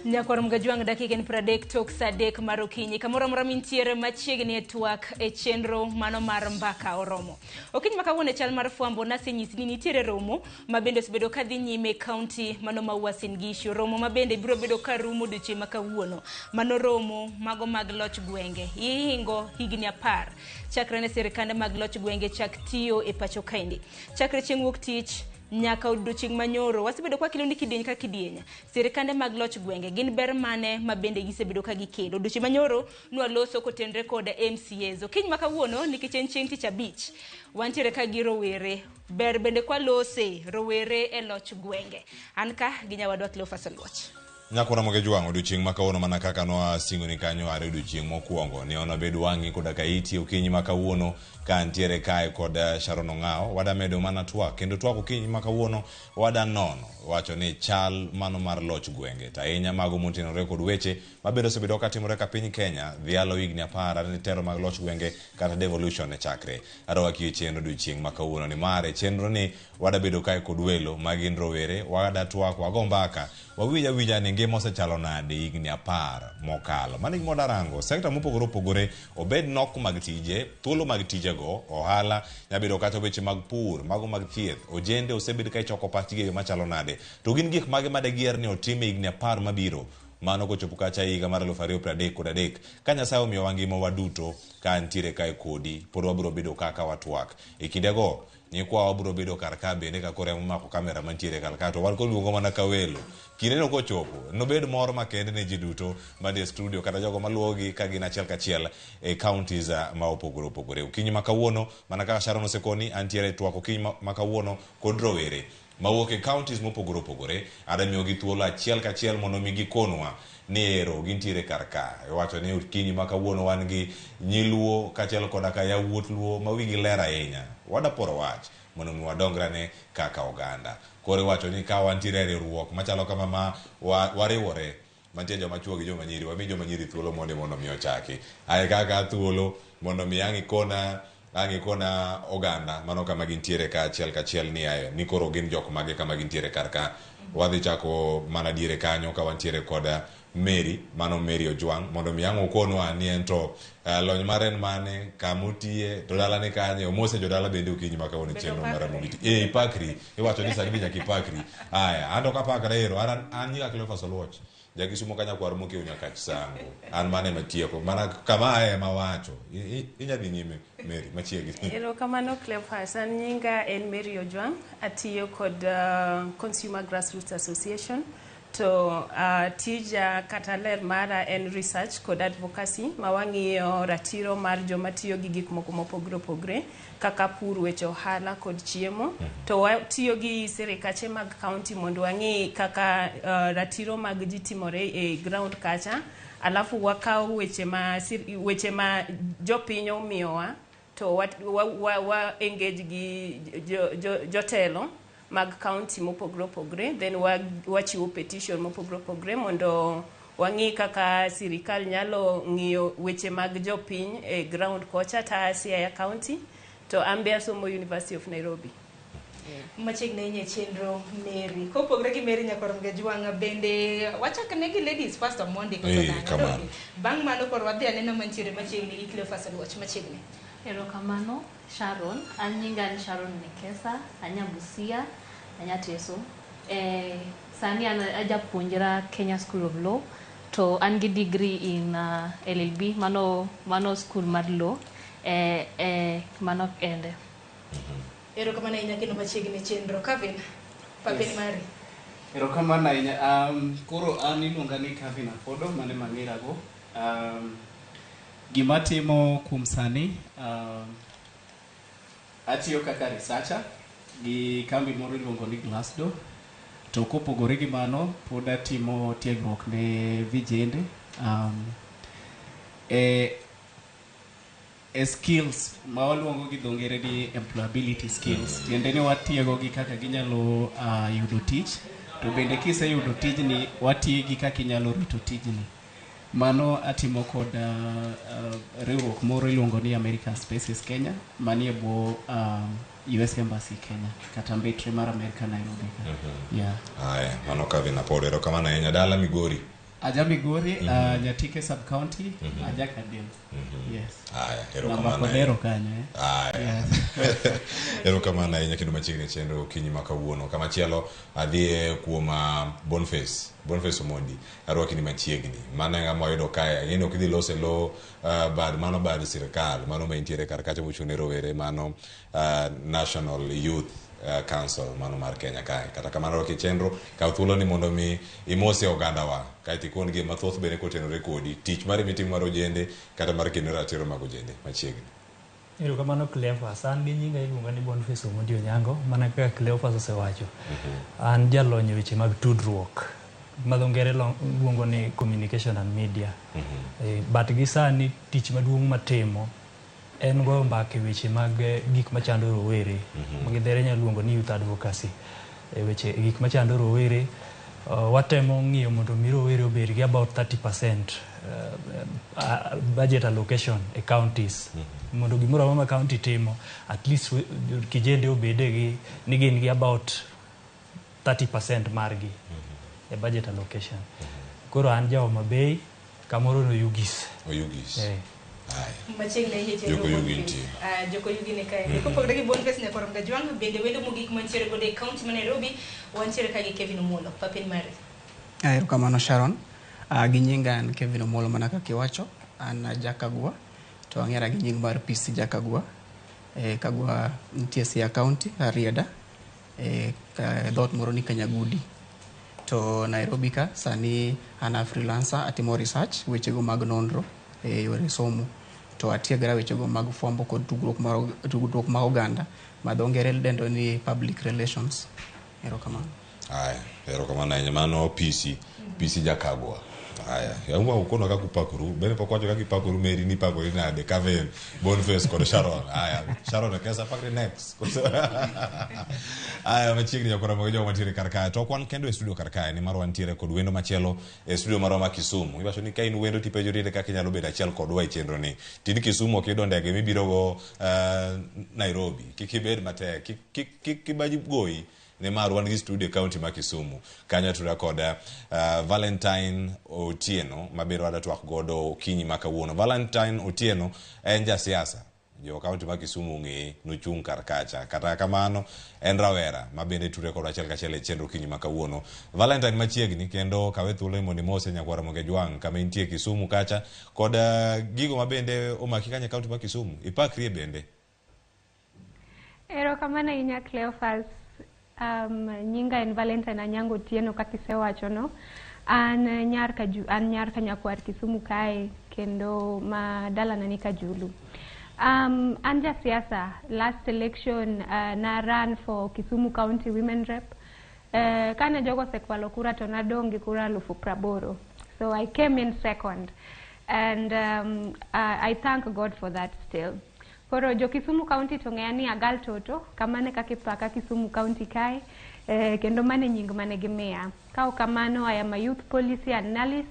Nyakwar Mgajwang' dakika en 30 tok saa 3 mar okinyi. Kamoro amora mintiere machiegni e twak e chenro mano mar mbaka oromo. Okinyi ma kawuono e chal mar fwambo nasenyisi ni nitiere romo ma bende osebedo ka dhi nyime e kaunti mano ma Uasin Gishu. Romo ma bende biro bedo ka rumo odiochieng' ma kawuono. Mano romo mago mag loch gwenge. Ihingo higni 10 chakre ne sirkande mag loch gwenge chak tiyo e pacho kaendi. Chakre chieng' wuok tich nyaka odiochieng' manyoro wasebedo kwa kelo ni kidieny ka kidieny sirkande mag loch gwenge gin ber mane ma bende gisebedo ka gikelo. Odiochieng' manyoro nwaloso kotenre kod MCAs. Okinyi ma kawuono nikech en chieng' tich abich wantiere ka gi rowere ber bende kwalose rowere e loch gwenge. An ka gi nyawadwa Cleophas Oluoch. Nyakora Mogejwang' odiochieng' ma kawuono mana kaka noasingoni kanyo are odiochieng' mokwongo ni wanabed wang'i koda ka iti okinyi ma kawuono ka antiere kae kod Sharon Ong'awo wada medo mana twak kendo twak okinyi ma kawuono wada nono wacho ni chal mano mar loch gwenge to ahinya mago motenore kod weche mabende osebedo katimore ka piny Kenya dhialo higni 10 are ni telo mag loch gwenge kata devolution ne chakre. Arwaki e chenro odiochieng' ma kawuono ni mar e chenro ni wada bedo kae kod welo ma gin rowere wada twak wago mbaka wawinj awinja ni ngima osechalo nade higni 10 mokalo. Mano e gima wadarango sekta mopogore opogore obed nok mag tije, thuolo mag tijego, ohala, nyabedo kata weche mag pur, mago mag thieth, ojende osebed ka ichoko pachgi e yo machalo nade. To gin gik mage ma degiher ni otim e higni 10 mabiro mano kochopo kacha higa mar 2033 ka Nyasaye omiyowa ngima waduto ka antiere kae kodi pod wabiro bedo kaka watwak. E kindego nyikwa wabiro bedo kar ka bende ka koro ema omako kamera mantiere kar ka to wan koluongo mana ka welo. Kindeno kochopo nobed mor makende ne ji duto manie studio kata jogo maluwogi ka gin achiel kachiel e counties ma opogore opogore. Okinyi ma kawuono mana kaka Sharon osekoni antiere e twak okinyi ma kawuono kod rowere mawuok e counties mopogore opogore. Ada miyogi thuolo achiel kachiel mondo mi gikonwa ni ero gintiere kar ka. Iwacho ni okinyi ma kawuono wan gi nyiluo kaachiel koda ka yawuot luo ma wigi ler ahinya. Wada poro wach mondo mi wadongrane kaka oganda. Koro iwacho ni ka wantiere e riwruok machalo kama ma wariwore mantie joma chuo gi joma nyiri, wami joma nyiri thuolo mondi mondo mi ochaki. Ae kaka thuolo mondo mi ang' ikona ang' ikona oganda mano kama gintiere ka achiel kachiel ni ae ni koro gin jok mage kama gintiere kar ka. Wadhi chako mana diere kanyo ka wantiere kod Mary, mano Mary Ojwang' mondo mi ang' okonwa ni en to lony mare en mane, kama otiye, to dala ni kanye, omose jodala bende okinyi ma kawuono chenro mar Ramogi TV. Ipakri, iwacho ni sani be nyaka ipakri. Aya, an to kapakra ero, an nyinga Cleophas Oluoch. Jakisumo ka nyakwar mokiewo nyakach sango. An mano ema tieko. Mana kama aye ema wacho. Inya dhi nyime Mary, machiegni. Erokamano Cleophas. An nyinga en Mary Ojwang'. Atiyo kod Consumer Grassroots Association. To tija kata ler mara en research kod advocacy ma wang'iyo ratiro mar joma tiyo gi gik moko mopogore opogore kaka pur, weche ohala kod chiemo. To watiyo gi sirikache mag county mondo wang'i kaka ratiro mag ji timore e ground kacha. Alafu wakawo weche ma jopiny omiyowa to wa engage gi jotelo mag county mopogore opogore, then wachiwo petition mopogore opogore mondo wang'i kaka sirikal nyalo ng'iyo weche mag jopiny e ground kocha ta Siaya County to an be asomo University of Nairobi. Machiegni ahinya e chenro Mary. Kopogore gi Mary Nyakwar Mgajwang' bende wachak ne gi ladies first mondi koso nang'o? Kamano. Bang' mano koro wadhi anena mantiere machiegni gi Cleophas Oluoch machiegni. Erokamano Sharon, an nyinga en Sharon Nekesa, anya Busia, anya Teso. Sani an ajapuonjra Kenya School of Law to an gi degree in LLB, mano school mar law, mano kende. Erokamano ahinya kendo machiegni chenro. Kevin, papen mari. Erokamano ahinya. Koro an iluonga ni Kevin Apodo, mane mang'erago. Gima timo kuom sani, atiyo kaka researcher gi kambi moro iluongo ni Glassdoor. To kopogore gi mano, pod atimo tiegruok ne vijende e skills ma waluongo gi dho ngere ni employability skills. Tiende ni watiego gi kaka ginyalo yudo tich, to bende kiseyudo tijni, watiegi kaka inyalo rito tijni. Mano atimo kod riwruok moro iluongo ni American Spaces Kenya manie bwo US Embassy Kenya kata mbetre mar America Nairobi ka. Yeah. Aya, mano Kevin Apodo, erokamano ahinya. Dala Migori. Aja Migori, Nyatike sub county, aja Kadel. Yes. Aya, Namba erokamano Kodero ahinya. kanyo eh. Aya. Yes. Erokamano ahinya kendo machiegni e chenro okinyi ma kawuono. Kamachielo adhiye kuom Boniface, Boniface Omondi, arwaki ni machiegni. Mano e ng'ama wayudo kae. Ang'e ni ok idhi loso e lo bad mano bad sirkal, mano ma intiere kar kacha mochung' ne rowere, mano National Youth Council mano mar Kenya kae. Kata kamano rwaki e chenro, kaw thuolo ni mondo mi imose ogandawa. Kaeto ikon gi mathoth bende kotenore kodi, tich mari mitimo mar ojende kata mar kendo ratiro mag ojende machiegni. Erokamano Cleophas. An gi nyinga iluonga ni Boniface Omondi Onyango, mana kaka Cleophas osewacho. An jalony e weche mag tudruok, ma dho ngere luongo ni communication and media. But gi sani tich maduong' matimo en goyo mbaka e weche mag gik machando rowere. Ma gi dhere nyalo luongo ni youth advocacy. E weche gik machando rowere, watemo ng'iyo mondo mi rowere obed gi about 30% budget allocation e counties. Mondo gimoro amora ma county timo, at least kijende obede gi ni gin gi about 30% margi e budget allocation. Koro an ja Homa Bay, kamoro no Oyugis. Oyugis. Eh. Aya. Machiegni ahinya e chenro Joko Yugi Boniface. nitie. Ah, Joko Yugi ni kae. Kopogore gi Boniface Nyakorom Gajwang', bende wendo mogik mantiere godo e county ma Nairobi, wantiere ka gi Kevin Omolo. Papin mari. Erokamano Sharon. Gi nyinga an Kevin Omolo mana kaka iwacho. An Jakagwa to ang'era gi nying mar PC Jakagwa. Kagwa nitie Siaya County, Rarieda. Dhoot moro ni Kanyagudi. To Nairobi ka sani an a freelancer atimo research wechego mag nonro e yore somo. To atiegra wechego mag fwambo kod tudruok mar oganda ma dho ngere dendo ni public relations. Erokamano. Aya, erokamano ahinya. Mano PC, PC Jakagwa. Aya, yauma ukono kaka upakoru. Bende pok wacho kaka ipakoru Mary ni ipakori nade? Kevin, Boniface kod Sharon. Aya, Sharon Okesa pakri next. Aya, machiegni nyakora mogo jogo mantiere kar kae. To ok wan kendo e studio kar kae, nimar wantiere kod wendo machielo e studio marwa ma Kisumu. Iwacho ni ka in wendo tipenjori ere kaka inyalo bedo achiel kodwa e chenro ni. Tin Kisumu ok iyudo ndege mibiro go Nairobi. Kik ibed matek, kik kibaji goyi. Nimar wan gi studio e county ma Kisumu. Kanyo tura kod Valentine Otieno mabiro wada twak godo okinyi ma kawuono. Valentine Otieno en jasiasa. Jo county ma Kisumu ong'eye, nochung' kar kacha. Kata kamano en rawera ma bende ture kodwa achiel kachiel e chenro okinyi ma kawuono. Valentine machiegni kendo kawe thuolo mondo imose nyakwara Moge Jwang' kama intie Kisumu kacha kod gigo ma bende omaki kanyo e county ma Kisumu. Ipakrie bende. Erokamano ahinya Cleophas. Nyinga en Valentine Anyango Otieno kaka isewacho no. An nyar Kaju, an nyar Kanyakwar Kisumu kae kendo ma dalana ni Kajulu. An jasiasa. Last election na run for Kisumu County Women Rep. Kane jogo osekwalo kura to nadong' gi kura 80,000. So I came in second. And I thank God for that still. Koro jo Kisumu County to ng'eya ni Agal Toto, kamano e kaka ipaka Kisumu County kae, kendo mano e nying mane gimiya. Ka ok kamano, I am a youth policy analyst.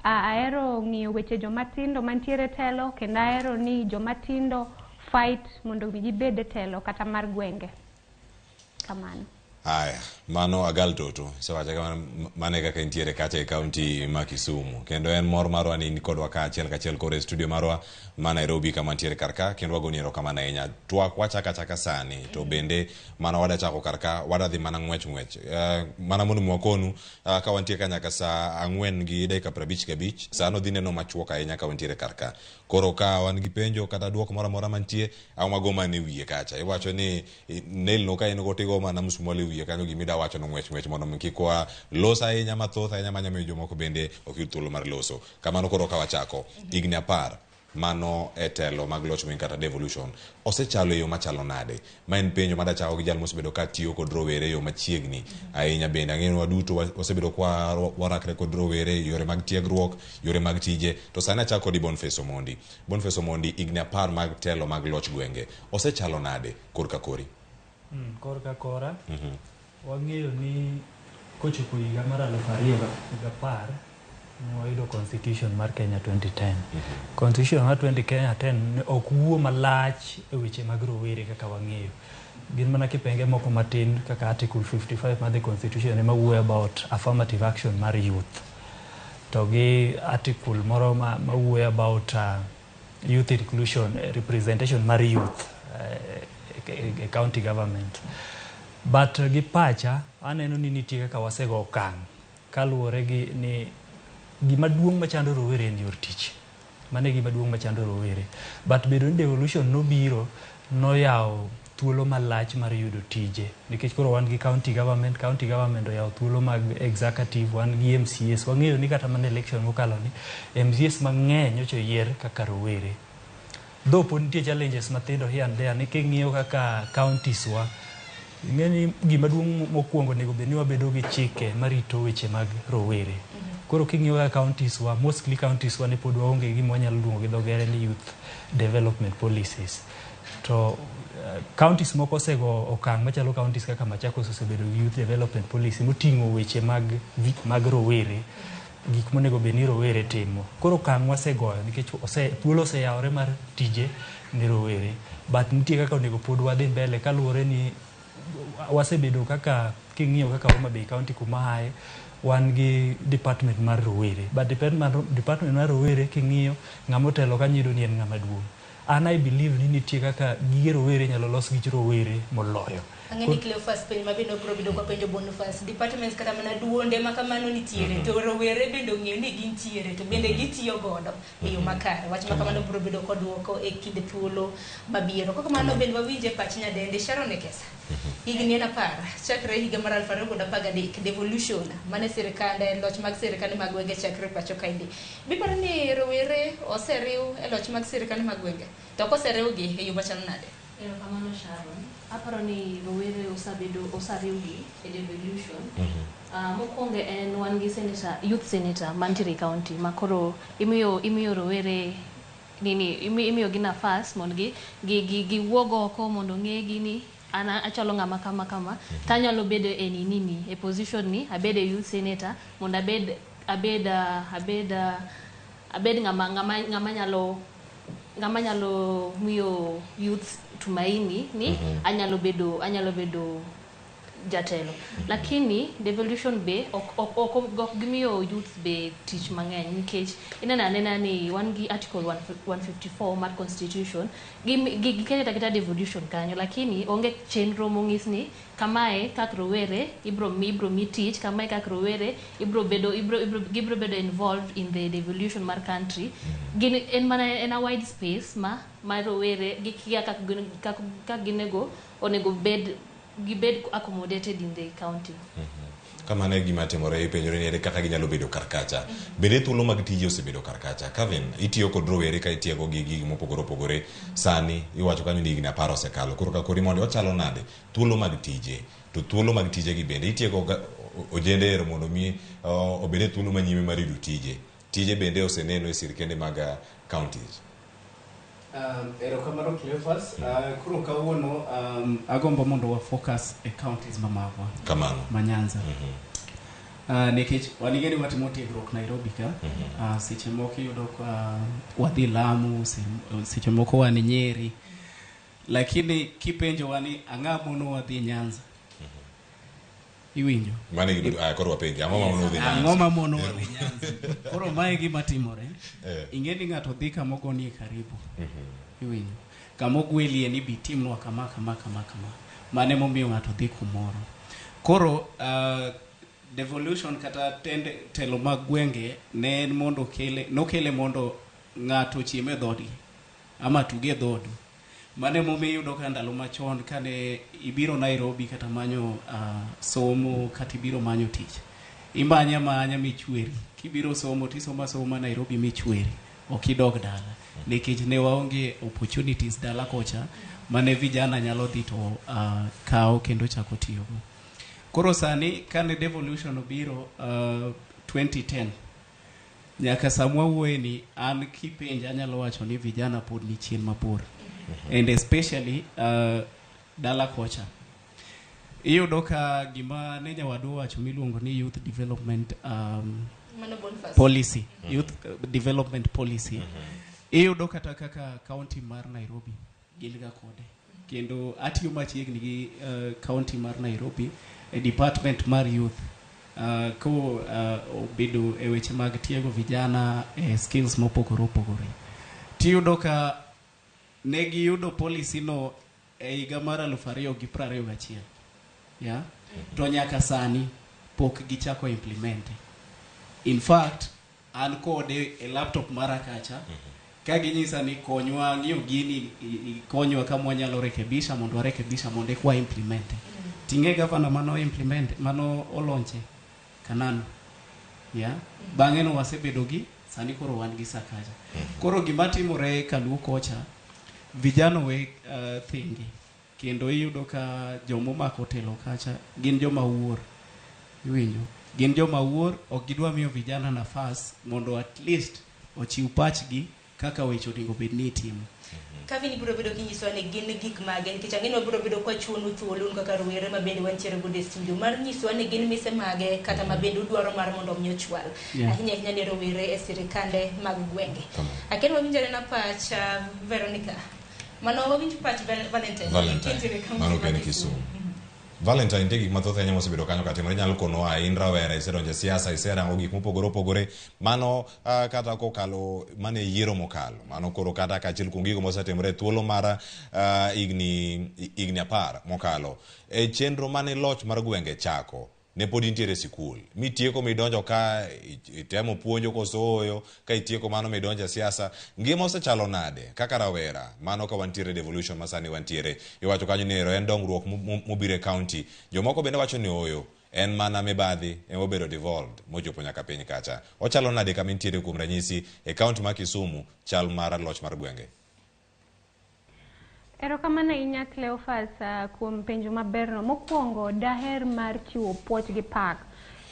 Ahero ng'iyo weche joma tindo mantiere e telo, kendo ahero ni joma tindo fight mondo mi gibed e telo kata mar gwenge. Kamano. Aya, mano Agal Toto. Isewacho kamano, mano e kaka intiere kacha e county ma Kisumu. Kendo en mor marwa ni in kodwa ka achiel kachiel koro e studio marwa ma Nairobi kama ntiere kar ka, kendo wagoni erokamano ahinya. Twak wachako achaka sani, to bende mana wada chako kar ka, wada dhi mana ng'wech ng'wech. Mana mondo mi wakonu, ka wantie ka nyaka saa 4:55, sano dhi neno machuok ahinya ka wantiere kar ka. Koro ka wan gi penjo kata duoko moro amora mantie, ang' wago mana e wiye kacha. Iwacho ni nail no ka in go tigo mana musmwal e wiye kanyo gima ida wacho no ng'wech ng'wech mondo mi kik wa los ahinya mathoth ahinya manya miyo jomoko bende ok yud thuolo mar loso. Kamano koro ka wachako higni 10 mano e telo mag loch gweng' kata devolution osechalo e yo machalo nade? Ma en penjo madachako gi jal mosebedo ka tiyo kod rowere e yo machiegni ahinya bende. Ang'eyo ni waduto wasebedo kwa warakre kod rowere e yore mag tiegruok, yore mag tije. To sani achako kodi Boniface Omondi. Boniface Omondi, higni 10 mag telo mag loch gwenge osechalo nade korka kori? Korka kora, wang'eyo ni kochopo higa mar 2010, Wayudo constitution mar Kenya 2010. Constitution mar 20 Kenya 10 ne ok wuo malach e weche mag rowere kaka wang'eyo. Gin mana kipenge moko matin kaka Article 55 mar the constitution ema wuoyo about affirmative action mar youth. To gi article moro ma wuoyo about youth inclusion, representation mar youth e county government. But gi pacha aneno ni nitie kaka wasego okang' kaluwore gi ni gima duong' machando rowere en yor tich. Mano e gima duong' machando rowere. But bedo ni devolution nobiro noyawo thuolo malach mar yudo tije. Nikech koro wan gi county government oyawo thuolo mag executive, wan gi MCAs. Wang'eyo ni kata mana election mokalo ni MCAs mang'eny nyocha oyier kaka rowere. Though pod nitie challenges mathindo here and there, ni king'iyo kaka counties wa, ing'e ni gima duong' mokwongo onego bed ni wabedo gi chike marito weche mag rowere. Koro king'iyo kaka counties wa, mostly counties wa ne pod waonge gi gima wanyalo luongo gi dho ngere ni youth development policies. To counties moko osego okang' machalo counties kaka Machakos osebedo gi youth development policy moting'o weche mag rowere, gik monego bed ni rowere timo. Koro okang' wasegoyo nikech thuolo oseyawore mar tije ne rowere. But nitie kaka onego pod wadhi mbele kaluwore ni wasebedo kaka king'iyo kaka Homa Bay County kuma aye, wan gi department mar rowere. But department mar rowere king'iyo ng'ama otelo kanyo iyudo ni en ng'ama duong'. An I believe ni nitie kaka gige rowere nyalo los gi rowere moloyo. Ang'e ni Cleophas penjo ma bende obiro bedo kwa penjo Boniface. Departments kata mana duonde ma kamano nitiere, to rowere bende ong'eyo ni gintiere, to bende gitiyo godo e yo makare. Wach ma kamano biro bedo koduoko e kinde thuolo mabiro. Kok kamano bende wawinje pach nyadendi Sharon Ekesa. Higni en 10 chakre higa mar 2013 devolution mane sirikande loch mag sirikande mag gwenge chakre pacho kaendi. Biparo ni rowere oseriw e loch mag sirikande mag gwenge? To koseriwgi e yo machalo nade? Erokamano Sharon. Aparo ni rowere oseriwgi e devolution. Mokwongo en wan gi senator, youth senator mantiere e county ma koro imiyo rowere nini imiyo gi nafas mondo gi wuog oko mondo ng'egi ni an achalo ng'ama kama kama to anyalo bedo e nini e position ni abed e youth senator mondo abed ng'ama nyalo miyo youth tumaini ni anyalo bedo jatelo. Lakini devolution be ok gimiyo youth be tich mang'eny nikech ineno anena ni wan gi article 154 mar constitution giketo aketa devolution kanyo, lakini onge chenro mong'is ni kamae kak rowere ibro mi tich, kamae kak rowere ibro bedo involved in the devolution mar country. Gin en mana en a wide space ma rowere gikia kak ginego onego bed gibed accommodated in the county. Kamano e gima timore, ipenjore ni ere kaka ginyalo bedo kar kacha. Bende thuolo mag tije osebedo kar kacha. Kevin, itiyo kod rowere ka itiego gi gik mopogore opogore. Sani iwacho kanyo ni higni 10 osekalo. Koro ka kori mondo ochalo nade thuolo mag tije. To thuolo mag tije gi bende itiego ojende ero mondo mi obed e thuolo manyime mar yudo tije. Tije bende oseneno e sirkende mag counties. Erokamano Cleophas. Koro kawuono agombo mondo wa focus e counties mamagwa. Kamano. Ma Nyanza. Nikech wanigeni watimo tiegruok Nairobi ka. Seche moko iyudo ka wadhi Lamu, seche moko wan Nyeri. Lakini kipenjo wani ang'o mono wadhi Nyanza? Iwinjo? Mano e gima koro wapenji. Ang'o ma mono wadhi Nyanza? Ang'o ma mono wadhi Nyanza? Koro mae gima timore. Ing'e ni ng'ato dhi kama ogonie karibu. Iwinjo? Kama ogwelie ni bi timnwa kama kama kama kama. Mano emomiyo ng'ato dhi kumoro. Koro devolution kata telo mag gwenge ne en mondo nokele mondo ng'ato ochiem e dhoodgi ama tuge e dhoodu. Mano emomiyo iyudo ka ndalo machon kane ibiro Nairobi kata manyo somo kata ibiro manyo tich, imanya amanya michweri. Kibiro somo tisomo asoma Nairobi michweri, ok idog dala. Nikech ne waonge opportunities dala kocha mane vijana nyalo dhi to kawo kendo chako tiyogo. Koro sani kane devolution obiro 2010 nyaka samwa wuoye ni an kipenja anyalo wacho ni vijana pod ni chien mabor. And especially dala kocha. Iyudo ka gima ne nyawadu owacho miluongo ni youth development Mano Boniface. Policy, youth development policy. Iyudo kata kaka county mar Nairobi gin ga kode, kendo atiyo machiegni gi county mar Nairobi e department mar youth, ko obedo e weche mag tiego vijana e skills mopogore opogore. Tiyudo ka ne giyudo policy no e higa mar 2021, yeah? To nyaka sani pok gichako implement. In fact, an kode e laptop mara kacha ka ginyisa ni konywa ng'iyo gini, konywa kama wanyalo rekebisha mondo warekebisha mondo eka wa implement. Ting'e gavana mano implement mano olaunche Kananu, yeah? Bang'e no wasebedo gi sani koro wan gi Sakaja. Koro gima timore kaluo kocha, vijana we thingi, kendo iyudo ka jomomako telo kacha gin joma wuor, iwinjo, gin joma wuor, ok gidwa miyo vijana nafas mondo at least ochiw pachgi kaka weche onego bed ni itimo. Kevin, ibiro bedo kinyisowa ni gin gik mage, nikech ang'e ni wabiro bedo kwachuonu thuolo un kaka rowere ma bende wantiere godo e studio mar nyisowa ni gin mise mage kata ma bende udwaro mar mondo mi ochwal ahinya ahinya ne rowere e sirikande mag gwenge. Aken wawinj anena pach Veronica, mano wawinj pach Valentine. Valentine. Kintiere e kaunti Mano ma ken Kisumu. Valentine, nitie gik mathoth ahinya mosebedo kanyo katimore. Inyalo konowa, in rawera, isedonjo e siasa, iserango gik mopogore opogore. Mano kata kokalo mane yiero mokalo. Mano koro kata kachiel kuom gigo mosetimore e thuolo mar higni 10 mokalo. E chenro mane loch mar gwenge chako, ne pod intiere e sikul. Mitieko midonjo ka itemo puonjo koso ooyo, ka itieko mano midonjo e siasa. Ngima osechalo nade kaka rawera? Mano ka wantiere devolution ma sani wantiere. Iwacho kanyo ni ero en dongruok mobiro e county. Jomoko bende wacho ni ooyo, en mana mibadhi ema obedo devolved mochopo nyaka piny kacha. Ochalo nade kama intiere, kuom ranyisi e county ma Kisumu, chal mar loch mar gwenge? Erokamano ahinya, Cleophas, kuom penjo maberno. Mokwongo daher mar chiwo puoch gi pak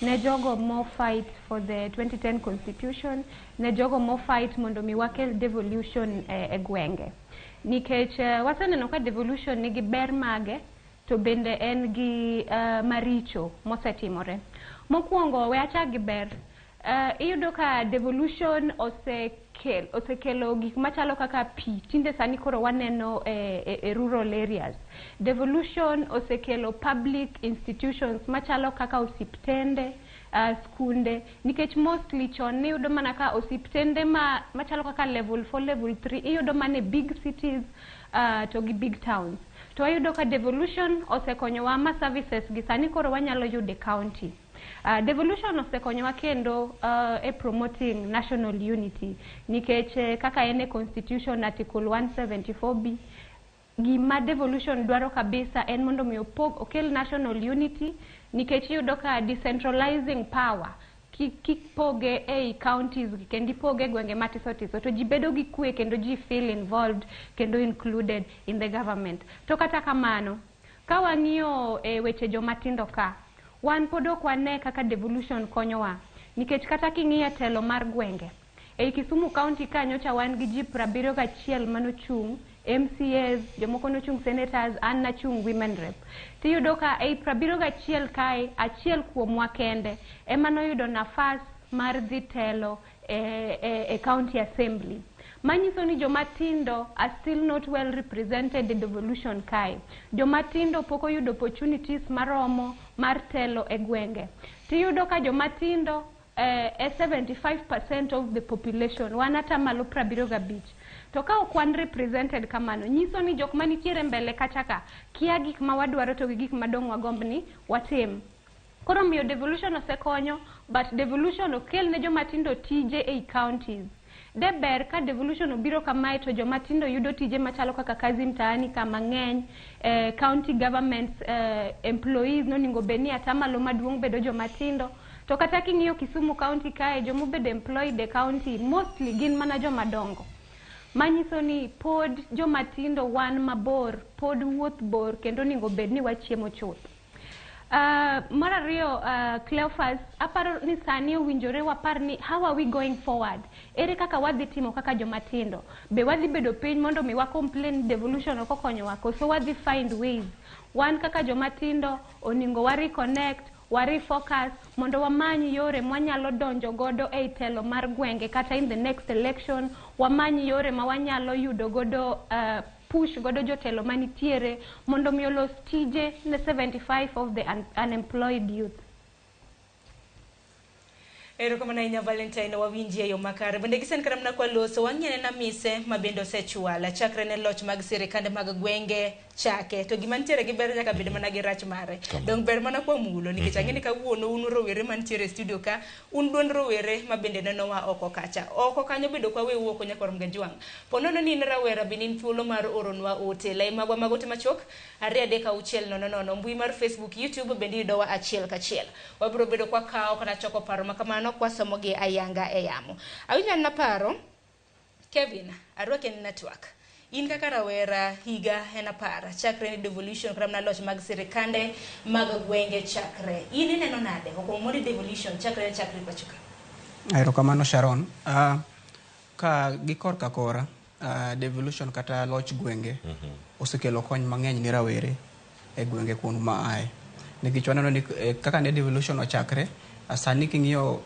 ne jogo mo fight for the 2010 constitution, ne jogo mo fight mondo mi wakel devolution e gwenge. Nikech waseneno ka devolution nigi ber mage to bende en gi maricho mosetimore. Mokwongo we achak gi ber. Iyudo ka devolution osekelo gik machalo kaka pi, tinde sani koro waneno e rural areas. Devolution osekelo public institutions machalo kaka osiptende, skunde, nikech mostly chon niyudo mana ka osiptende machalo kaka level 4, level 3 iyudo mana e big cities to gi big towns. To wayudo ka devolution osekonyowa ma services gi sani koro wanyalo yudo e county. Devolution osekonyowa kendo e promoting national unity, nikech kaka en e constitution article 174B, gima devolution dwaro kabisa en mondo mi opog okel national unity, nikech iyudo ka decentralizing power kipoge ei counties gi kendo ipoge e gwenge matiso tiso to ji bedo gi kwe kendo ji feel involved kendo included in the government. To kata kamano, ka wang'iyo e weche jomatindo, ka wan pod ok wane kaka devolution konyowa, nikech kata king'iyo telo mar gwenge ei Kisumu County ka nyocha wan gi ji 71 manochung' MCAs, jomoko nochung' senators, an nachung' women rep. Tiyudo ka ei 71 kae, achiel kuomwa kende ema noyudo nafas mar dhi telo e county assembly. Manyiso ni joma tindo are still not well represented e devolution kae. Joma tindo pok oyudo opportunities maromo mar telo e gwenge. Tiyudo ka joma tindo e 75% of the population, wan atamalo 75. To ka ok wan represented kamano, nyiso ni jok manitiere mbele kacha ka kia gik ma wadwaro to gi gik madong' wagomb ni watim. Koro miyo devolution osekonyo, but devolution ok kel ne joma tindo tije ei counties. De ber ka devolution obiro kamae to joma tindo yudo tije machalo kaka kazi mtaani ka mang'eny, county governments employees nonego bed ni atamalo maduong' bedo joma tindo. To kata king'iyo Kisumu County kae, jomobedo employed e county mostly gin mana joma dongo. Manyiso ni pod joma tindo wan mabor, pod wuoth bor kendo onego bed ni wachiemo chuth. Mar ariyo, Cleophas, aparo ni sani owinjore wapar ni how are we going forward? Ere kaka wadhi timo kaka joma tindo? Be wadhi bedo piny mondo mi wa complain devolution ok okonyowa, koso wadhi find ways? Wan kaka joma tindo onego wa reconnect, wa refocus mondo wamany yore mwanyalo donjo godo ei telo mar gwenge kata in the next election, wamany yore ma wanyalo yudo godo push godo jotelo manitiere mondo mi olos tije ne 75 of the unemployed youth. Erokamano ahinya Valentine, wawinji e yo makare. Bende gisen kata mana kwa loso, wang'i anena mise ma bende osechwal chakre ne loch mag sirikande mag gwenge chake. To gima nitiere gi ber nyaka bed mana gi rach mare. Dong ber mana kwa mulo nikech ang'e ni kawuono un rowere mantiere e studio ka, un duond rowere ma bende nenowa oko kacha. Oko kanyo bende ok waweu oko nyakwar Mgajwang'. Po nono ni in rawera bende in thuolo mar oronwa ote. Lai magwa mag ote machuok 23600. Mbui mar Facebook, YouTube bende iyudowa achiel kachiel. Wabiro bedo kwa kawo kata choko paro ma kamano kwasomogi ayanga e yamo. Awinjo an naparo, Kevin, arwaki e network. In kaka rawera higa en 10 chakre ni devolution kata mana loch mag sirikande mag gwenge chakre. In ineno nade? Okuongo mondi devolution chakre ne chakre pacho ka. Erokamano Sharon. Ka gi korka kora, devolution kata loch gwenge osekelo kony mang'eny ne rawere e gwenge kuond ma aye. Nikech waneno ni kaka ne devolution ochakre, sani king'iyo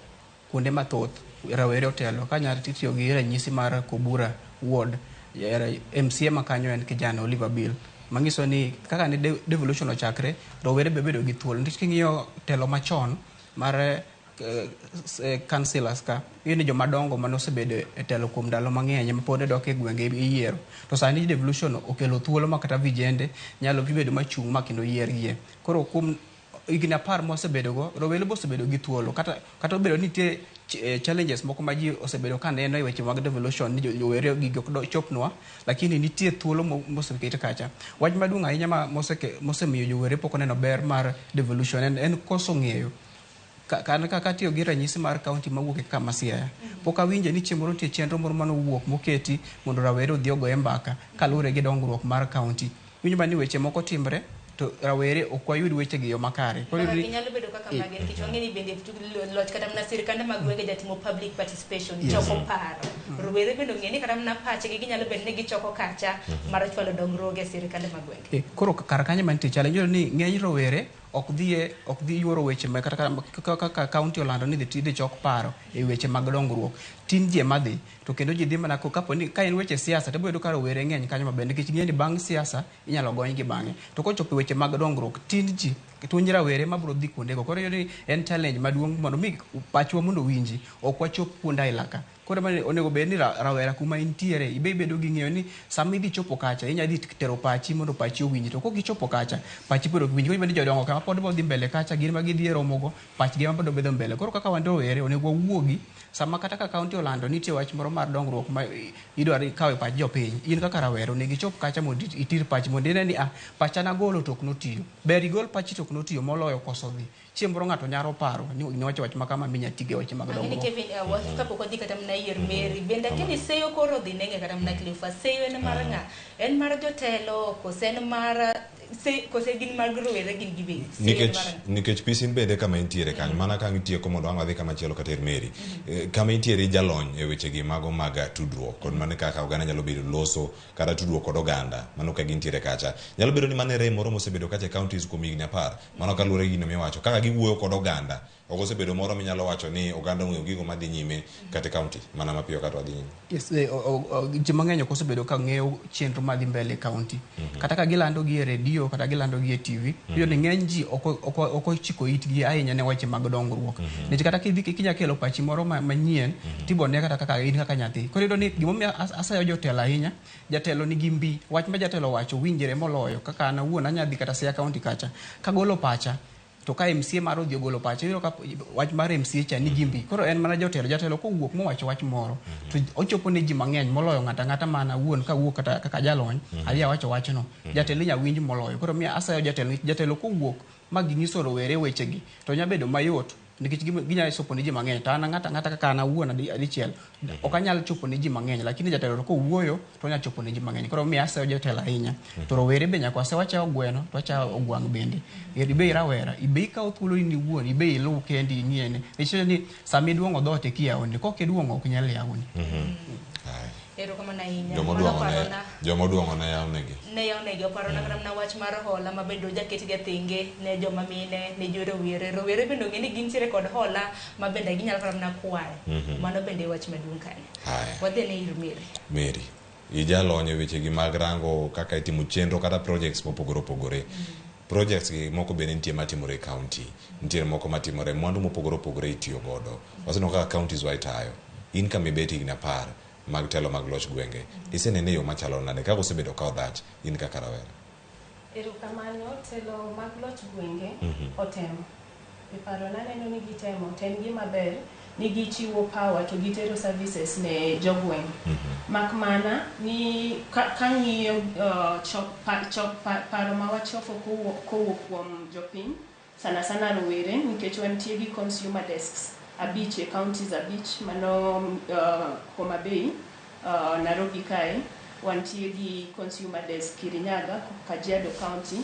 kuonde mathoth rawere otelo. Ka tiyo gi ranyisi mar Kobura Ward, MCA ma kanyo en kijana Oliver Bill. Manyiso ni kaka ne devolution ochakre, rowere be bedo gi thuolo. Nikech king'iyo telo machon mar councillors ka, iyudo ni joma dongo mane osebedo e telo kuom ndalo mang'eny ema pod dok e gwenge iyiero. To sani devolution okelo thuolo ma kata vijende nyalo bedo machung' ma kendo yiergie. Koro kuom higni 10 mosebedo go, rowere be osebedo gi thuolo. Kata obedo ni nitie challenges moko ma ji osebedo ka neno e weche mag devolution ni rowere gigi ok chopnwa, lakini nitie thuolo moseket kacha. Wach maduong' ahinya ma mosemiyo jowere pok oneno ber mar devolution en koso ng'eyo. Kaka tiyo gi ranyisi mar county mawuok e kama Siaya. Pok awinjo ni chieng' moro nitie chenro moro manowuok moketi mondo rawere odhi ogoye mbaka kaluwore gi dongruok mar county. Winjo mana ni weche moko timre to rawere ok wayud weche gi yo makare. Koro Mbaka ginyalo bedo kaka mage nikech wang'e ni bende loch kata mana sirikande mag gwenge jatimo public participation, choko paro. Rowere bende ong'e ni kata mana pachgi ginyalo bedo ni gichoko kacha mar chwalo dongruoge e sirikande mag gwenge. Koro kar kanyo mantie challenge iyudo ni ng'eny rowere ok dhi yuoro weche ma kata kaka county olando ni dhi chok paro e weche mag dongruok. Tin ji ema dhi to kendo ji dhi mana kapo ni ka en weche siasa to ibiro yudo ka rowere ng'eny kanyo maber nikech ing'e ni bang' siasa inyalo gony gi bang'e. To kochopo e weche mag dongruok tin ji tuonj rawere mabiro dhi kuondego. Koro iyudo ni en challenge maduong' mondo mi pachwa mondo owinji ok wachop kuonde aila ka. Koro mane onego bed ni rawera kuma intiere ibe ibedo gi ng'eyo ni sama idhi chopo kacha inya dhi tero pachi mondo pachi owinji. To kok ichopo kacha pachi pod ok winji. Koro ibed ni jodongo kama pod dhi mbele kacha gin ma gidhi e romogo pachgi ema pod bedo mbele. Koro kaka wan rowere onego wawuogi sama kata ka county olando nitie wach moro mar dongruok ma idwaro kawo e pach jopiny. In kaka rawera onego ichop kacha mondo itir pachi mondo ine ni pacha nagolo to ok notiyo. Ber igol pachi to ok notiyo moloyo koso dhi. Chieng' moro ng'ato nyalo paro ni niwacho wach ma kama minya tigo e weche mag Ang'e ni dongruok. Kevin, kapok wadhi kata mana ir Mary, bende akia ni seyo koro dhi neng'e kata mana Cleophas. Seyo en mar ng'a? En mar jotelo kose en mar kose gin mag rowere gin giwegi? Seyo en mar ng'a? Nikech pisin bende kama intiere kanyo, mana ka itieko mondo ang' wadhi kama chielo kata ir Mary. Kama intiere jalony e wechegi mago mag tudruok kod mano kaka oganda nyalo bedo loso kata tudruok kod oganda mano ka gintiere kacha. Nyalo bedo ni mano e rem moro mosebedo kacha e counties kuom higni 10. Mano kaluwore gi gino miwacho kaka giwuoyo kod oganda. Ok osebedo moro minyalo wacho ni oganda ong'eyo gigo madhi nyime kata e county mana mapiyo kata wadhi nyime. Yes, ji mang'eny ok osebedo ka ng'eyo chenro madhi mbele e county. Kata ka gilando gi e redio kata gilando gi e TV, iyudo ni ng'eny ji ok ochiko itgi ahinya ne weche mag dongruok. Nikech kata kinya kelo pachi moro manyien, tibo ne kata kaka in kaka nyathi. Koro iyudo ni gimomiyo asayo jotelo ahinya, jatelo nigi mbi, wach ma jatelo owacho winjre moloyo kaka an awuon anya dhi kata Siaya county kacha, kagolo pacha to ka MCA mar odhi ogolo pacha, iyudo ka wach mar MCA cha nigi mbi. Koro en mana jotelo, jatelo kowuok mowacho wach moro, to ochopo ne ji mang'eny moloyo ng'ato ang'ata mana awuon kawuok kata kaka jalony, adhi awacho wachno. Jatelo inya winj moloyo. Koro miyo asayo jatelo, jatelo kowuok ma ginyiso rowere wechegi, to nya bedo mayot nikech ginyalo chopo ne ji mang'eny. To an ng'ato ang'ata kaka an awuon adichiel, ok anyal chopo ne ji mang'eny, lakini jatelo to kowuoyo to onyalo chopo ne ji mang'eny. Koro miyo asayo jatelo ahinya. To rowere be nyaka wase wachayo gweno, to wachayo ogwang' bende. Ibe irawera, ibe ikaw thuolo in iwuon, ibe iluw kendi ing'iene. Nikech ni sama iduong'o dhoot eka iyawoni, kok iduong'o ok nyal yawoni. Erokamano ahinya. Joma Mano odwang'o ne parona joma odwang'o ne yawnegi. ne yawnegi oparona kata mana wach mar hola ma bende ojaket ga thenge ne joma mine, ne jo rowere. Rowere bende ong'e ni gintiere kod hola ma bende ginyalo kata mana kwayo. Mano bende e wach maduong' kanyo. Haya. Wadhi ne ir Mary. Mary, ijalony e wechegi mag rango kaka itimo chenro kata projects mopogore opogore. Projects gi moko bende nitie matimore e county, nitie moko matimore mwandu mopogore opogore itiyo godo. Waseneno kaka counties wa itayo. In kama ibet higni 10 mag telo mag loch gwenge, isenene e yo machalo nade kaka osebedo ka odhach in kaka rawera? Erokamano, telo mag loch gwenge otemo. E parona aneno ni gitemo, to en gima ber ni gichiwo power to gitero services ne jogweng'. Mak mana ni kang'iyo paro ma wachoko kowuok kuom jopiny, sana sana rowere, nikech wantie gi consumer desks 5 e counties 5, mano Homa Bay, Nairobi kae, wantie gi consumer desk Kirinyaga, Kajiado County,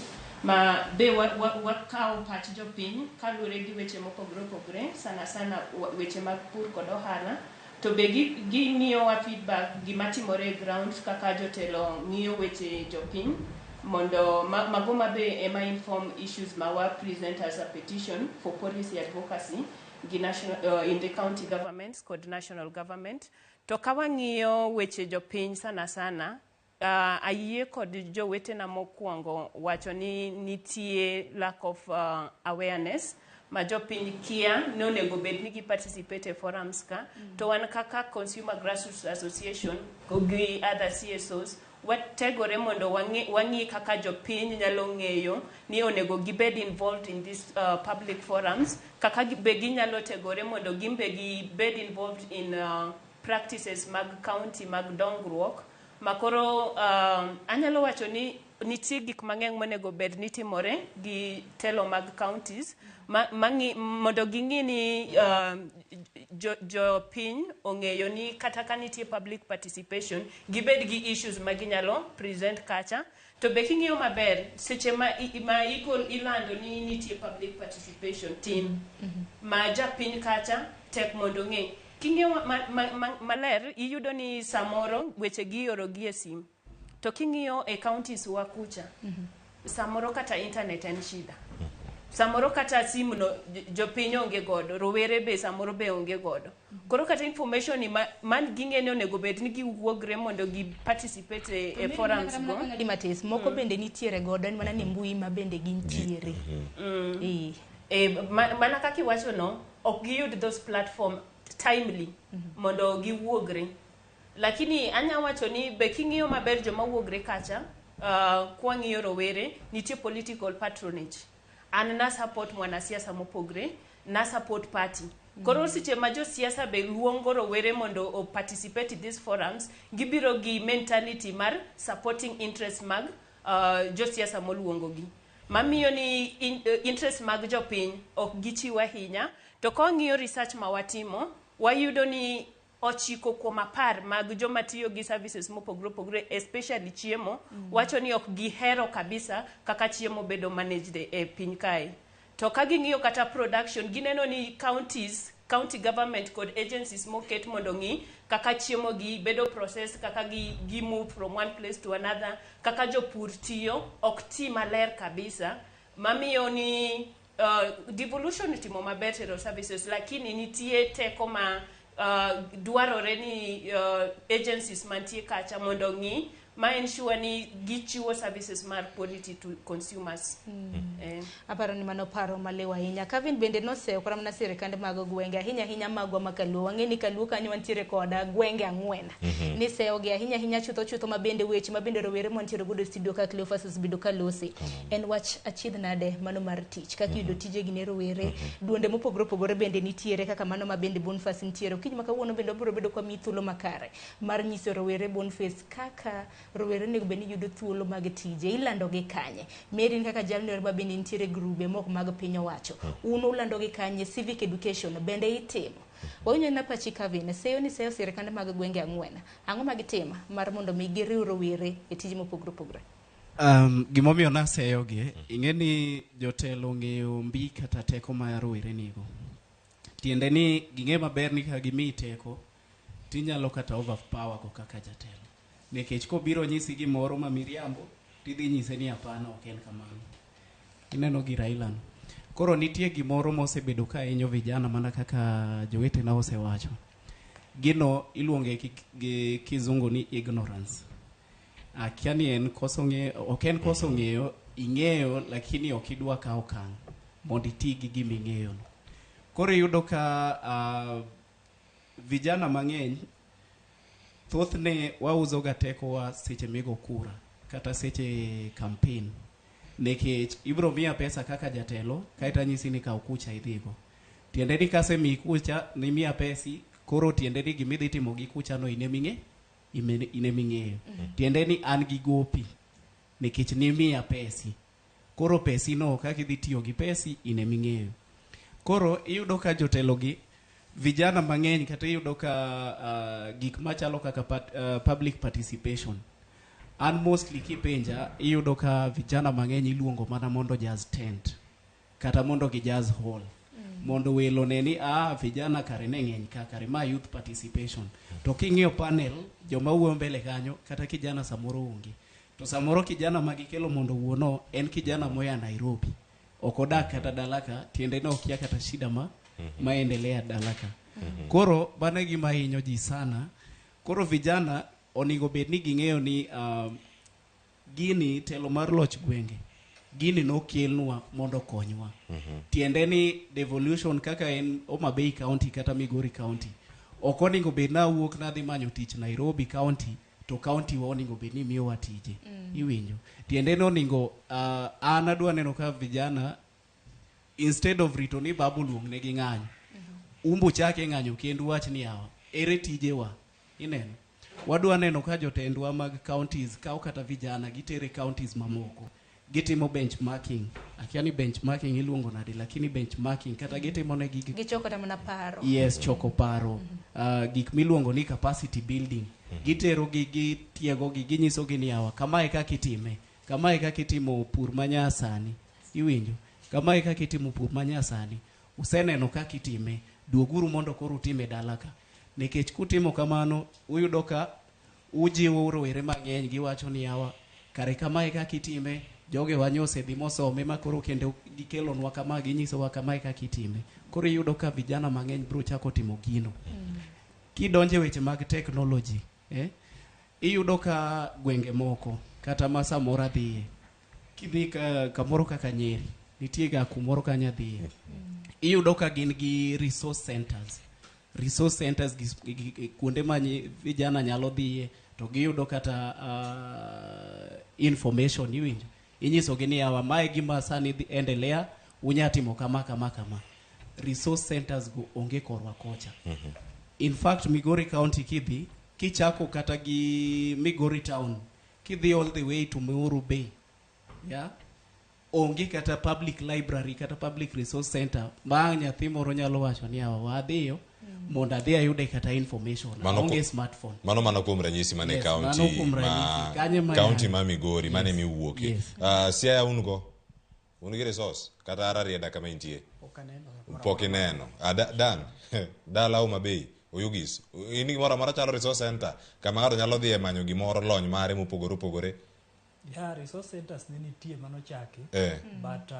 ma be wakawo pach jopiny kaluwore gi weche mopogore opogore, sana sana weche mag pur kod ohala, to be gimiyowa feedback gima timore e ground kaka jotelo ng'iyo weche jopiny, mondo mago ma be ema inform issues ma wa present as a petition for policy advocacy gi national, in the county governments kod national government. To ka wang'iyo weche jopiny sana sana, ayie kod jowetena mokwongo wacho ni nitie lack of awareness ma jopiny kia ni onego bed ni gi participate e forums ka. To wan kaka Consumer Grassroots Association gi other CSOs wategore mondo wang'i kaka jopiny nyalo ng'eyo ni onego gibed involved in these public forums, kaka be ginyalo tegore mondo gin be gibed involved in practices mag county mag dongruok. Makoro anyalo wacho ni nitie gik mang'eny monego bed ni timore gi telo mag counties mondo ging'i ni jopiny ong'eyo ni kata ka nitie public participation, gibed gi issues ma ginyalo present kacha. To be king'iyo maber, seche ma ilando ni nitie public participation tin, ma japiny kacha tek mondo ng'e. King'iyo maler, iyudo ni samoro weche gioro gi e sim. To king'iyo e counties wa kucha, samoro kata internet en shida. Samoro kata simu no jopiny onge godo, rowere be samoro be onge godo. Koro kata information ni man ging'e ni onego bed ni giwuogre mondo gi participate e forums go. Di matis, moko bende nitiere godo, en mana ni mbui ma bende gintiere. Mana kaka iwacho no, ok giyud those platform timely mondo giwuogre. Lakini anya wacho ni be king'iyo maber joma wuogre kacha, kwang'iyo rowere, nitie political patronage. An na support mwanasiasa mopogre, na support party. Koro seche ma josiasa be luongo rowere mondo o participate in these forums, gibiro gi mentality mar supporting interest mag josiasa moluongo gi. Mamiyo ni interest mag jopiny ok gichiw ahinya. To ka wang'iyo research ma watimo, wayudo ni 9 kuom 10 mag joma tiyo gi services mopogore opogore, especially chiemo, wacho ni ok gihero kabisa kaka chiemo bedo managed e piny kae. To ka ging'iyo kata production, gineno ni counties, county government kod agencies moket mondo ng'i kaka chiemo gi bedo process, kaka gi move from one place to another, kaka jopur tiyo, ok ti maler kabisa. Mamiyo ni devolution itimo maber tero services, lakini nitie teko ma dwarore ni agencies mantie kacha mondo ng'i ma ensure ni gichiwo services mar quality to consumers. Aparo ni mano paro maliw ahinya. Kevin bende noseyo kata mana sirikande mag gwenge, ahinya ahinya magwa ma Kaluo. Wang'e ni Kaluo kanyo wantiere koda gwenge 4. Ni seyogi ahinya ahinya chutho chutho ma bende weche ma bende rowere mantiere godo e studio ka Cleophas osebedo ka lose. En wach achiedh nade mano mar tich. Kaka iyudo tijegi ne rowere, duonde mopogore opogore bende nitiere kaka mano ma bende Boniface nitiere. Okinyi ma kawuono bende wabiro bedo kwa miyi thuolo makare mar nyiso rowere Boniface kaka rowere onego bed ni yudo thuolo mag tije, ilando gi kanye? Mary kaka jalno ma bende nitiere grube moko mag piny owacho. Un ulando gi kanye? Civic education bende itimo. Wawinjo na pachi Kevin, seyo ni seyo sirikande mag gwenge 4. Ang'o ma gitimo mar mondo mi giriw rowere e tije mopogore opogore? Gimomiyo naseyogi, ing'e ni jotelo ong'eyo mbi kata teko ma rowere nigo. Tiende ni ging'e maber ni ka gimiyi teko, Tinyalo kata overpower go kaka jatelo. Nikech kobiro nyisi gimoro ma miriambo, tidhi nyise ni hapana, ok en kamano. Ineno gi Raila no. Koro nitie gimoro mosebedo ka hinyo vijana mana kaka jowetena osewacho. Gino iluonge gi kizungu ni ignorance. Akia ni en koso ng'eyo, ok en koso ng'eyo, ing'eyo lakini ok idwa kawo okang' mondo iti gi gima ing'eyo no. Koro iyudo ka vijana mang'eny thothne wauso ga tekowa seche migo kura kata seche campaign nikech ibro miya pesa kaka jatelo kaeto anyisi ni kaw kucha idhigo tiende ni kasemiyi kucha nimiya pesi koro tiende ni gimidhi timo gi kucha no in eming'e in eming'eyo tiende ni an gi gopi nikech nimiya pesi koro pesi no kaka idhi tiyo gi pesi in eming'eyo koro iyudo ka jotelo gi vijana mang'eny kata iyudo ka gik machalo kaka public participation an mostly kipenja iyudo ka vijana mang'eny iluongo mana mondo jaz tent kata mondo gijaz hall mondo welo ne ni vijana kare ne ng'eny ka kare ma youth participation to king'iyo panel joma wuoyo mbele kanyo kata kijana samoro onge to samoro kijana ma gikelo mondo owuono en kijana moya Nairobi ok odak kata dala ka tiende ne okia kata shida ma maendelea dala ka koro mano e gima hinyo ji sana koro vijana onego bed ni ging'eyo ni gini telo mar loch gwenge gini nokelnwa mondo okonywa tiende ni devolution kaka en Homa Bay County kata Migori County ok onego bed na awuok nadhi manyo tich Nairobi County to county wa onego bed ni miyowa tije iwinjo tiende ni onego an adwa neno ka vijana instead of rito ni babu oluong negi ng'anyo umbu chake ng'anyo kendu wach ni yawa ere tijewa ineno wadwa neno ka jotendwa mag counties kawo kata vijana gitere counties mamoko gitimo benchmarking akia ni benchmarking iluongo nade lakini benchmarking kata gitimo ne gig Gichoko kata mana paro. yes choko paro gik miluongo ni capacity building gitero gi gitiego gi ginyiso gi ni yawa kamae kaka itime kamae kaka itimo pur manyasani iwinjo kamae kaka itimo pur manyasani useneno kaka itime duoguru mondo koro utime dala ka nikech kutimo kamano uyudo ka ujiwo rowere mang'eny giwacho ni yawa kare kamae kaka itime jogewa nyosedhi mosome ma koro kendo gikelonwa kama ginyisowa kamae kaka itime koro iyudo ka vijana mang'eny biro chako timo gino kidonje weche mag technology iyudo ka gwenge moko kata ma samoro adhiye kidhi ka, kamoro kaka Nyeri nitie ga kumoro kanyo adhiye iyudo ka gin gi resource centers resource centers gi kuonde ma vijana nyalo dhiye to giyudo kata information iwinjo inyisogi ni yawa mae gima sani dhi endelea unya timo kama kama kama resource centers go onge korwa kocha in fact Migori County kidhi kichako kata gi Migori town kidhi all the way to Muhuru Bay yeah onge kata public library kata public resource center ma nyathi moro nyalo wacho ni yawa wadhiyo mondo adhi ayude kata information Mano aonge smartphone mano mana kuom ranyisi mane Yes, county mano kuom ranyisi. Kanye ma county yaye. ma Migori mane miwuoke Yes. Siaya un go un gi resource kata Rarieda kama intie Pok aneno. pok ineno Dan dala Homa Bay Oyugis in gimoro amora chalo resource center kama ng'ato nyalo dhiye manyo gimoro lony mare mopogore opogore Yeah, resource centers ne nitie manochaki but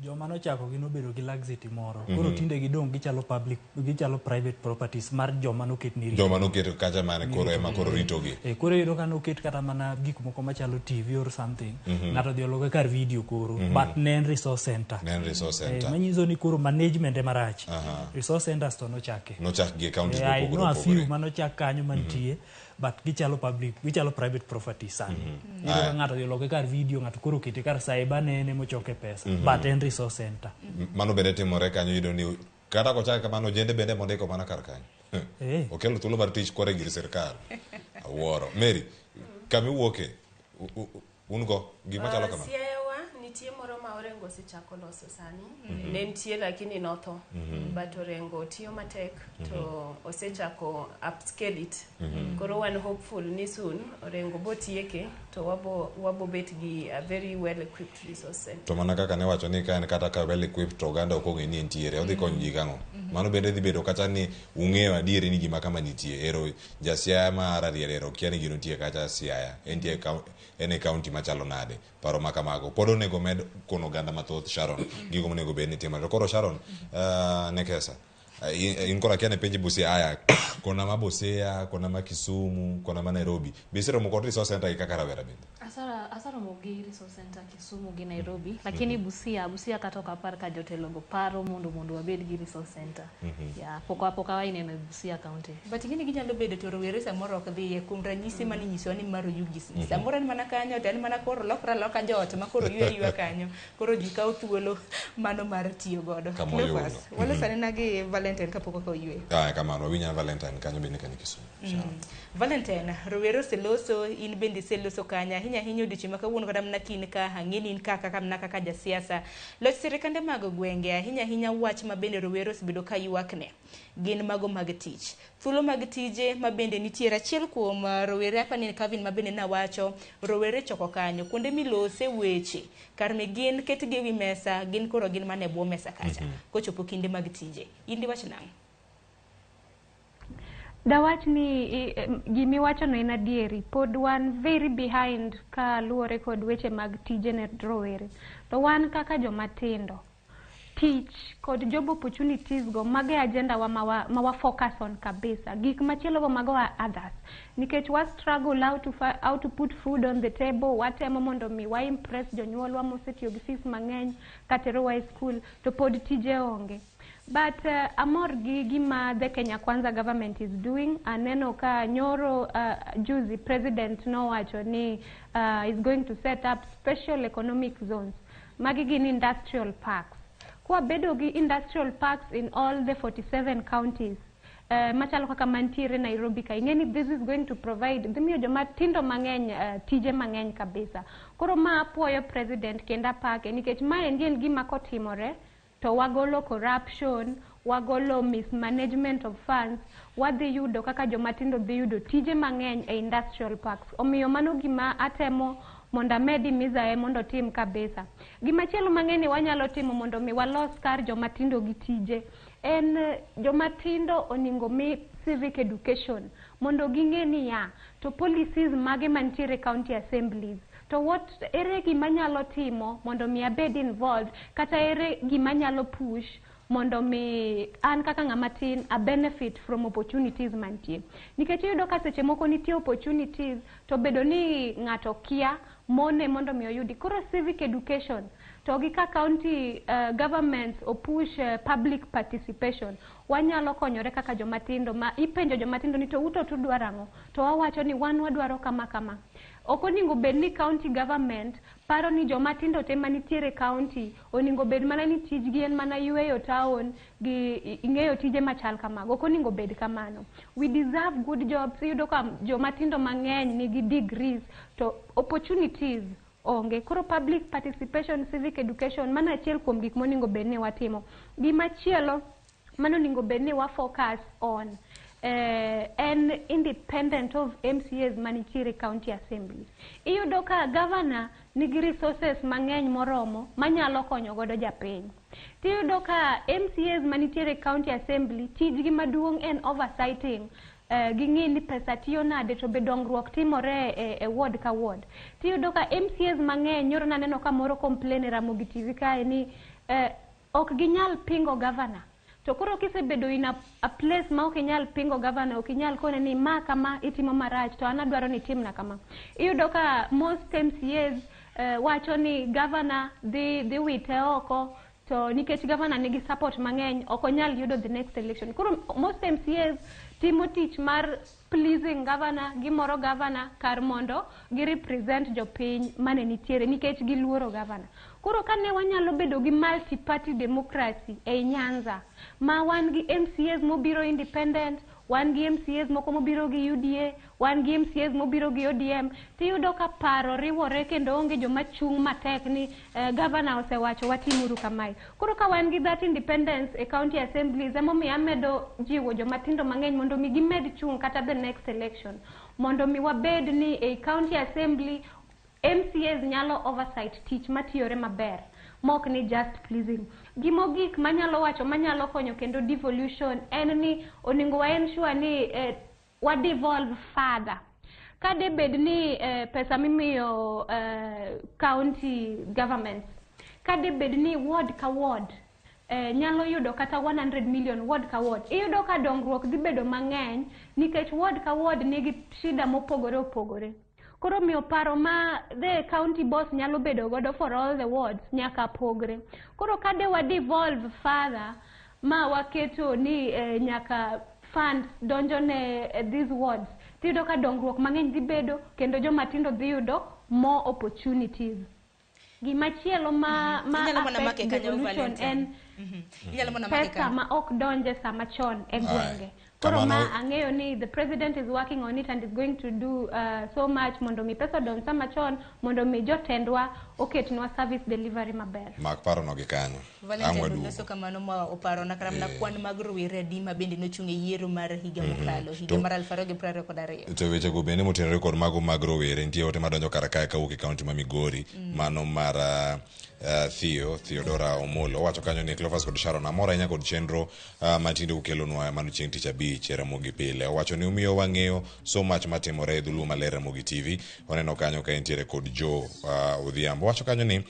joma nochakogi nobedo gi laxity moro koro tinde gidong' gichalo public gichalo private properties mar joma noket ni rito joma noketo kacha mane koro ema koro ritogi koro iyudo ka noket kata mana gik moko machalo TV or something ng'ato odhi oloke kar video koro but ne en resource center ne en resource center manyiso ni koro management ema rach Aha. resource centers to nochake nochak gi e counties I mopogore know a few opogore manochak kanyo mantie but gichalo public gichalo private property sani iyudo ka ng'ato odhi oloke kar video ng'ato koro okete kar cyber nene mochoke pesa but en resource center mano bende timore kanyo iyudo ni kata kochak kamano ojende bende mondiko mana kar kanyo okelo thuolo mar tich kore gir sirkal awuoro Mary kama iwuoke un go gima chalo kama Siaya wa nitie moro ma Orengo osechako loso sani. Ne nitie lakini notho. But Orengo tiyo matek to osechako upscale it. Koro wan hopeful ni soon Orengo botieke to wabo bet gi a very well equipped resource center. To mana kaka ne wacho ni ka en kata ka well equipped to oganda ok ong'e ni entiere, odhi konyo ji gang'o? Mano bende dhi bedo kata ni ung'eyo adieri ni gima kama nitie. Ero ja Siaya ma Rarieda ero kia ni gino nitie kacha Siaya. Entie en e county machalo nade. Paro ma kamago pod onego med kono oganda mathoth Sharon gigo monego bed ni timore. To koro Sharon, Nekesa, in koro akia ne penji Busia, aya kona ma Busia, kona ma Kisumu, kona ma Nairobi. Be iseromo kod resource center gi kaka rawera bende? Asaromo gi resource center Kisumu gi Nairobi, lakini Busia kata ok apar ka jotelo go paro mondo wabed gi resource center. Yeah, pok ineno e Busia County. But ing'eni ginyalo bedo to rowere samoro ok dhiye kuom ranyisi mane inyisowa ni mar Oyugis. Samoro en mana kanyo to en mana koro lokre aloka joot ma koro ywe ayweya kanyo. Koro ji kawo thuolo mano mar tiyo godo. Kama oyudo. Cleophas, waloso anena gi Valentine kapok ok oyweyo. Aya kamano, wawinj Valentine kanyo bende kani Kisumu. Valentine, rowere oseloso, in bende iseloso kanyo, ahinya ahinya odiochieng' ma kawuono kata mana kin ka, ang'e ni in ka kaka mana kaka jasiasa. Loch sirikande mag gwenge, ahinya ahinya wach ma bende rowere osebedo ka ywakne, gin mago mag tich. Thuolo mag tije ma bende nitiere achiel kuom rowere apa ni Kevin ma bende nawacho, rowere choko kanyo, kuonde milose weche, kar mi gin ketgi ewi mesa, gin koro gin mana e bwo mesa kacha, kochopo kinde mag tije. In diwach nang'o? Dawach ni gimiwachono en adieri. Pod wan very behind ka luwore kod weche mag tije ne rowere. To wan kaka joma tindo, tich kod job opportunities go mago e agenda wa ma wa focus on kabisa. Gik machielo go mago are others. Nikech wa struggle how to put food on the table, watemo mondo mi wa impress jonyuolwa mosetiyo gi fees mang'eny katerowa e school, to pod tije onge. But amor gi gima the Kenya Kwanza government is doing. Aneno ka nyoro juzi president nowacho ni is going to set up special economic zones. Magi gin industrial parks. Kwabedo gi industrial parks in all the 47 counties, machalo kaka mantiere Nairobi ka, ing'e ni this is going to provide, dhi miyo joma tindo mang'eny tije mang'eny kabisa. Koro ma apuoyo president kendo apake nikech maendi en gima kotimore to wagolo corruption, wagolo mismanagement of funds, wadhi yudo kaka joma tindo dhi yudo tije mang'eny e industrial parks. Omiyo mano gima atemo mondo amed himiza mondo otim kabisa. Gimachielo mang'eny ni wanyalo timo mondo mi walos kar joma tindo gi tije en joma tindo onego mi civic education mondo ging'e niya to policies mage mantiere county assemblies to what ere gima nyalo timo mondo mi abed involved kata ere gima nyalo push mondo mi an kaka ng'ama tin a benefit from opportunities mantie nikech iyudo ka seche moko nitie opportunities to bedo ni ng'ato kia mone mondo mi oyudi. Koro civic education to gi ka county governments opush public participation, wanyalo konyore kaka joma tindo ma ipenjo joma tindo ni to uto tudwaro ang'o, to wawacho ni wan wadwaro kama kama. Ok onego bed ni county government paro ni joma tindo te manitiere county onego bed mana ni tijgi en mana yweyo town gi ng'eyo tije machal kamago. Ok onego bed kamano. We deserve good jobs. Iyudo ka joma tindo mang'eny nigi degrees to opportunities onge. Koro public participation, civic education, mano achiel kuom gik monego bed ni watimo. Gimachielo mano onego bed ni wa focus on en independent of MCAs manitiere county assembly. Iyudo ka governor nigi resources mang'eny moromo manyalo konyo godo japiny. Tiyudo ka MCAs manitiere county assembly tijgi maduong' en oversighting, ging'i ni pesa tiyo nade to be dongruok timore e ward ka ward. Tiyudo ka MCAs mang'eny nyoro naneno ka moro complain e Ramogi TV kae ni ok ginyal pingo governor. To koro kisebedo in a place ma ok inyal pingo governor, ok inyal kone ni ma kama itimo marach to an adwaro ni itimna kama. Iyudo ka most MCAs wacho ni governor dhi wite oko to nikech governor nigi support mang'eny ok onyal yudo the next election. Koro most MCAs timo tich mar pleasing governor, gimoro governor kar mondo gi represent jopiny mane nitiere nikech giluoro governor. Koro kane wanyalo bedo gi multi party democracy ei Nyanza ma wan gi MCAs mobiro independent, Wan gi MCAs moko mobiro gi UDA, wan gi MCAs mobiro gi ODM. Tiyudo ka paro riwore kendo onge joma chung' matek ni governor osewacho watimuru kamae. Koro ka wan gi that independence e county assemblies, emomiyo amedo jiwo joma tindo mang'eny mondo mi gimed chung' kata the next election. Mondo mi wabed ni e county assembly MCAs nyalo oversight tich matiyore maber mok ni just pleasing. Gimogik manyalo wacho manyalo konyo kendo devolution en ni onego wa ensure ni wa devolve further. Ka de bed ni pesa mimiyo county governments, ka de bed ni ward ka ward nyalo yudo kata 100 million ward ka ward, iyudo ka dongruok dhi bedo mang'eny nikech ward ka ward nigi shida mopogore opogore. Koro miyo paro ma the county boss nyalo bedo godo for all the wards nyaka pogre. Koro ka de wa devolve further ma waketo ni nyaka funds donjo ne these wards, tiyudo ka dongruok mang'eny dhi bedo kendo joma tindo dhi yudo more opportunities. Gimachielo ma Inyalo mana affect make kanyo, devolution Valentine. en Inyalo mana make pesa kanyo. ma ok donje sama chon e gwenge. Koro Kamano- ma ang'eyo ni the president is working on it and is going to do so much mondo mi pesa odonj sama chon mondo mi jotendwa oketnwa service delivery maber. Mak parono gi kanyo. Ang' Valentine waduogo. oloso kamano ma oparona kata mana kwan mag rowere adi ma bende nochung' e yiero mar higa mokalo, higa mar 2022. To wechego bende motenore kod mago mag rowere nitie ote madonjo kar kae kawuok e kaunti ma Migori mano mar Theodora Omolo owacho kanyo ni Cleophas kod Sharon amor ahinya kod chenro matinde ukelonwa mano chieng' tich abich e Ramogi pile. Owacho ni umiyo wang'eyo so much matimore e dholuo maler Ramogi TV. Oneno kanyo ka entiere kod Joe Odhiambo. Owacho kanyo ni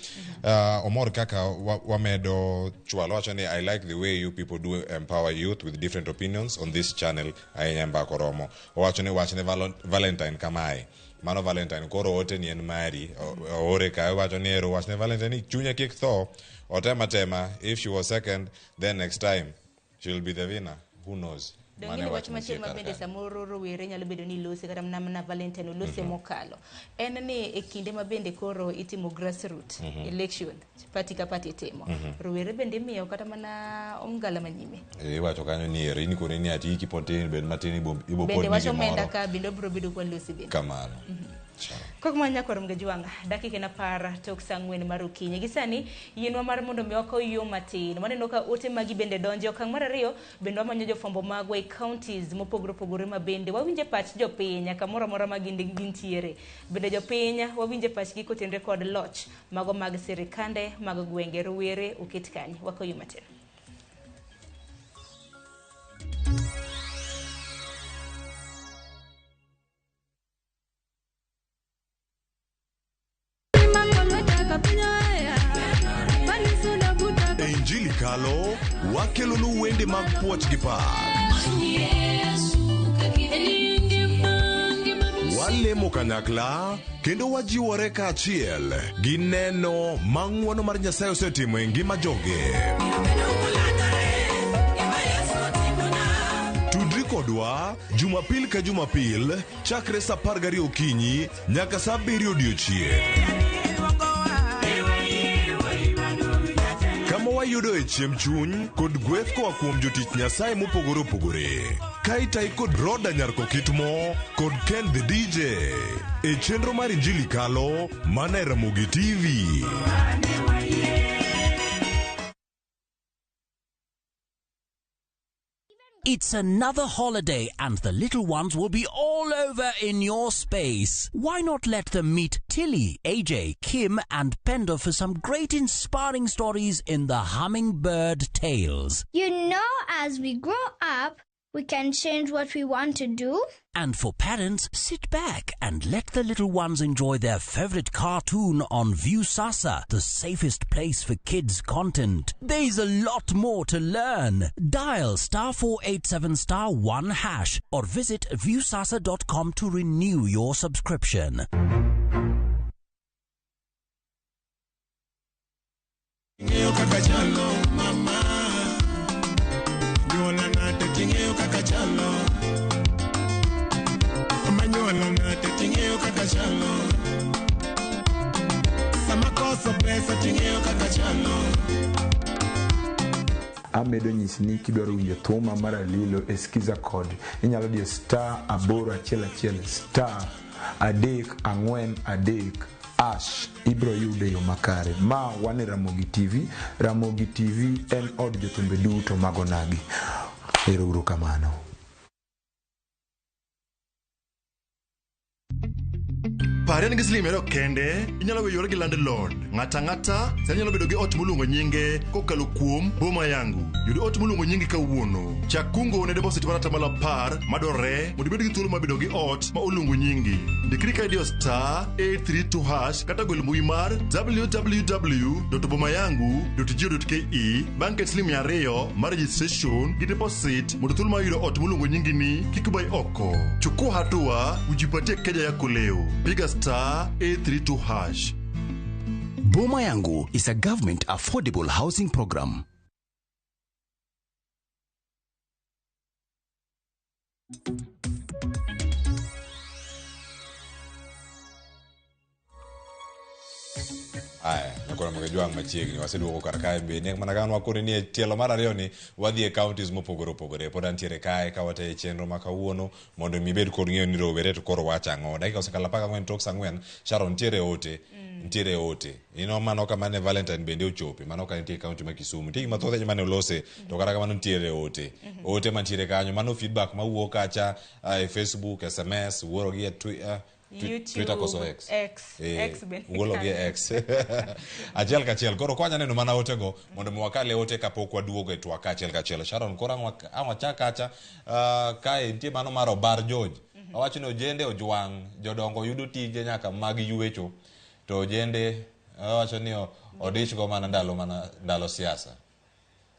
omor kaka wamedo chwalo. Owacho ni I like the way you people do empower youth with different opinions on this channel ahinya Mbaka Oromo. Owacho ni wachne Valentine kamae. Mano Valentine koro ote ni en mari oore ka owacho ni ero wachne Valentine ni chunye kik tho otema tema if she was second then next time she will be the winner who knows. Donge Mano ni e wach wach mantie machielo ma kar bende kae. samoro rowere nyalo bedo ni lose kata mana Valentine olose mokalo en ni e kinde ma bende koro itimo grassroot election party ka party timo rowere bende imiyo kata mana omgala manyime. Iwacho kanyo ni ero in kone ni ati iki pod tin bed matin ibo Bende podni wach omenda gimoro ka bende obiro bedo kwa lose bende. Kamano. Sharon. Kok ma nyakwar Mgajwang', dakika en 10 tok sa 4 mar okinyi. Gi sani, yienwa mar mondo mi wakaw yo matin. Waneno ka ote magi bende donjo. Okang' mar ariyo, bende wamanyo jofwambo magwa e counties mopogore opogore ma bende wawinje pach jopiny kamoro amora ma gintiere. Bende jopiny wawinje pachgi kotenre kod loch mago mag sirikande mag gwenge. Rowere oket kanye. Wakaw yo matin. E Injili Kalo, wakelonu wende mag puoch gi pak. Walemo kanyakla kendo wajiwore kaachiel gi neno ma ng'wono mar Nyasaye osetimo e ngima joge. Tudri kodwa Jumapil ka Jumapil chakre sa 12 okinyi nyaka sa 7 odiochieng'. Kama wayudoe chiemb chuny kod gweth koa kuom jotich Nyasaye mopogore opogore. Ka itai kod Roda Nyarkokitmo kod Ken the DJ e chenro mar Injili Kalo mana e Ramogi TV. It's another holiday and the little ones will be all over in your space. Why not let them meet Tilly, AJ, Kim and Pendo for some great inspiring stories in the Hummingbird Tales. You know, as we grow up, we can change what we want to do. And for parents, sit back and let the little ones enjoy their favorite cartoon on Viusasa, the safest place for kids' content. There's a lot more to learn. Dial *487*1# or visit viusasa.com to renew your subscription. Ng'eyo kaka chalo mama nyuola nade ting'eyo kaka chalo mama nyuola nade ting'eyo kaka chalo sama koso pesa ting'eyo kaka chalo. Amedo nyisi ni kidwaro winjo thuma mar Alilo e Skiza Code, inyalo diyo star 811 star 3 4 3 hash, ibro yude yo makare. Ma wan e Ramogi TV. Ramogi TV en od jothumbe duto mag onagi. Ero uru kamano. Parie ni gi siling 200 kende, inyalo weyo gi landlord. Ng'ato ang'ata sani nyalo bedo gi ot moluongo nyinge kokalo kuom Boma Yangu. Yud ot moluongo nyingi kawuono. Chak kungo ne deposit mar 10% madwarore mondo ibed gi thuolo mar bedo gi ot ma oluongo nyingi. Ndikri ka idiyo star 832 hash kata gwel mbui mar www.bomayangu.go.ke bang' ket siling 200 mar registration gi deposit mondo thuolo mar yudo ot moluongo nyingi ni kik bai oko. Chukua hatua ujipatie keja yako leo. Piga star 832 hash. Boma Yangu is a government affordable housing program. Aya, nyakoro Mogejwang' machiegni waseduogo kar kae bende mana kaka nwakoni ni e tielo mar ariyo ni wadhi e counties mopogore opogore. Pod antiere kae ka watayo chenro ma kawuono mondo mi ibed kod ng'eyo ni rowere to koro wacho ang'o. Dakika osekalo 14 tok saa 4, Sharon nitiere ote. Nitiere ote. Ino mano kama ne Valentine bende ochope, mano ka nitie e county ma Kisumu. Nitie gik mathoth ahinya mane olose, to kata kamano nitiere ote. Ote mantiere kanyo, mano feedback mawuok kacha e Facebook, SMS, wuoro gi e YouTube, Twitter koso X? X, X bende wuolo gi kanyo. X. Achiel kachiel. Koro kwanya neno mana otego mondo mi wakal e ote kapok waduogo e twak achiel kachiel. Sharon, koro ang' wachak kacha, kae nitie mano mar Obar George. Owacho ni ojende ojwang', jodongo yudo tije nyaka mag ywecho, to ojende owacho ni odichgo mana ndalo siasa.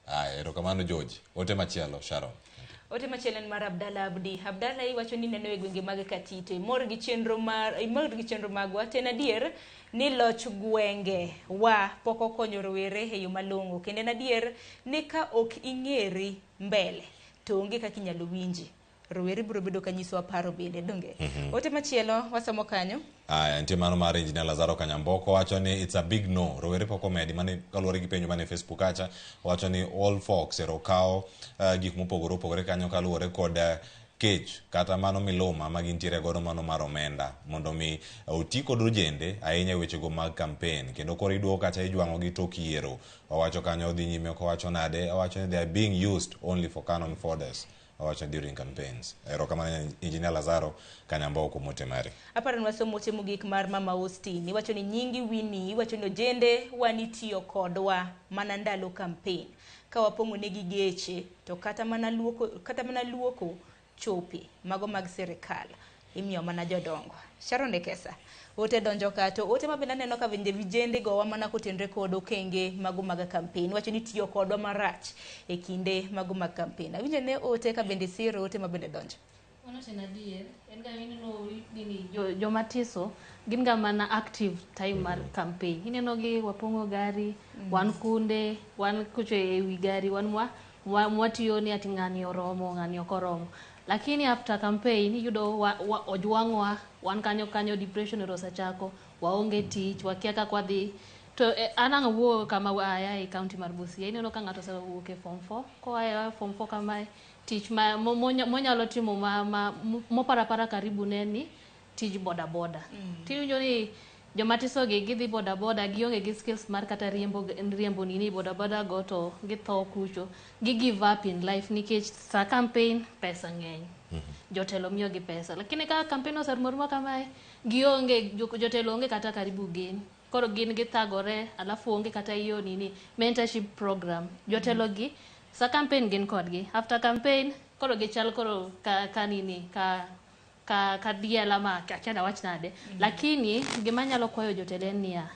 Aya, erokamano George. Ote machielo, Sharon. Ote machielo en mar Abdalla Abdi. Abdalla iwacho ni neno e gwenge mag Katito. Imor gi chenro mar, imor gi chenro magwa. To en adier ni loch gwenge wa pok okonyo rowere e yo malong'o. Kendo en adier ni ka ok ing'eri mbele to onge kaka inyalo winji. Rowere biro bedo ka nyisowa paro bende, donge? Ote machielo wasomo kanyo. Aya, nitie mano mar Engineer Lazaro Kanyamboko wacho ni it's a big no. Rowere pok omedi mane kaluwore gi penjo mane Facebook kacha, wacho ni all folks ero kawo gik mopogore opogore kanyo kaluwore kod kech kata mano miluma ma gintiere godo mano mar omenda mondo mi oti kod ojende ahinya e wechego mag campaign. Kendo koro iduogo kacha ijwang'o gi tok yiero. Owacho kanyo odhi nyime kowacho nade? Owacho ni they are being used only for cannon fodders. Owacho during campaigns. Erokamano Engineer Lazaro Kanyamboko kuom ote mari. Aparo ni wasomo ote mogik mar Mama Austin. Iwacho ni nyingi Winnie, iwacho ni ojende wanitiyo kodwa mana ndalo campaign. Ka wapong'o negi geche to kata mana luoko chope mago mag sirikal imiyo mana jodongo. Sharon Ekesa, ote donjo ka to ote mabende aneno ka bende vijende gowa mana kotenre kod okenge mago mag campaign. Wacho ni tiyo kodwa marach e kinde mago mag campaign. Awinjo ne ote ka bende siro ote mabende donjo. Mano en adier, en ga ineno nini joma tiso gin ga mana active time mar campaign. Ineno gi wapong'o gari, wan kunde, wan kucho e wi gari, wan mwatiyo ni ati ng'ani oromo, ng'ani ok oromo. Lakini after campaign iyudo ojwang'wa, wan kanyo kanyo depression ero osechako, waonge tich, wakia kaka wadhi. To an ang' awuoyo kama aya e county mar Busia, ineno ka ng'ato osewuok e form 4, koa e form 4 kamae, tich ma monyalo timo moparapara karibu ne ni tij boda boda. Tiwinjo ni joma tiso gi gidhi boda boda, gionge gi skills mar kata riembo nini boda boda go to githo kucho. Gi give up in life nikech sa campaign pesa ng'eny. Jotelo miyo gi pesa. Lakini ka campaign oserumo kamae, gionge, jotelo onge kata karibu gin. Koro gin githagore, alafu onge kata iyo nini mentorship program. Jotelo gi sa campaign gin kodgi. After campaign koro gichal koro ka nini ka diel ama akia dawach nade. Lakini gima anyalo kwayo jotelo en niya,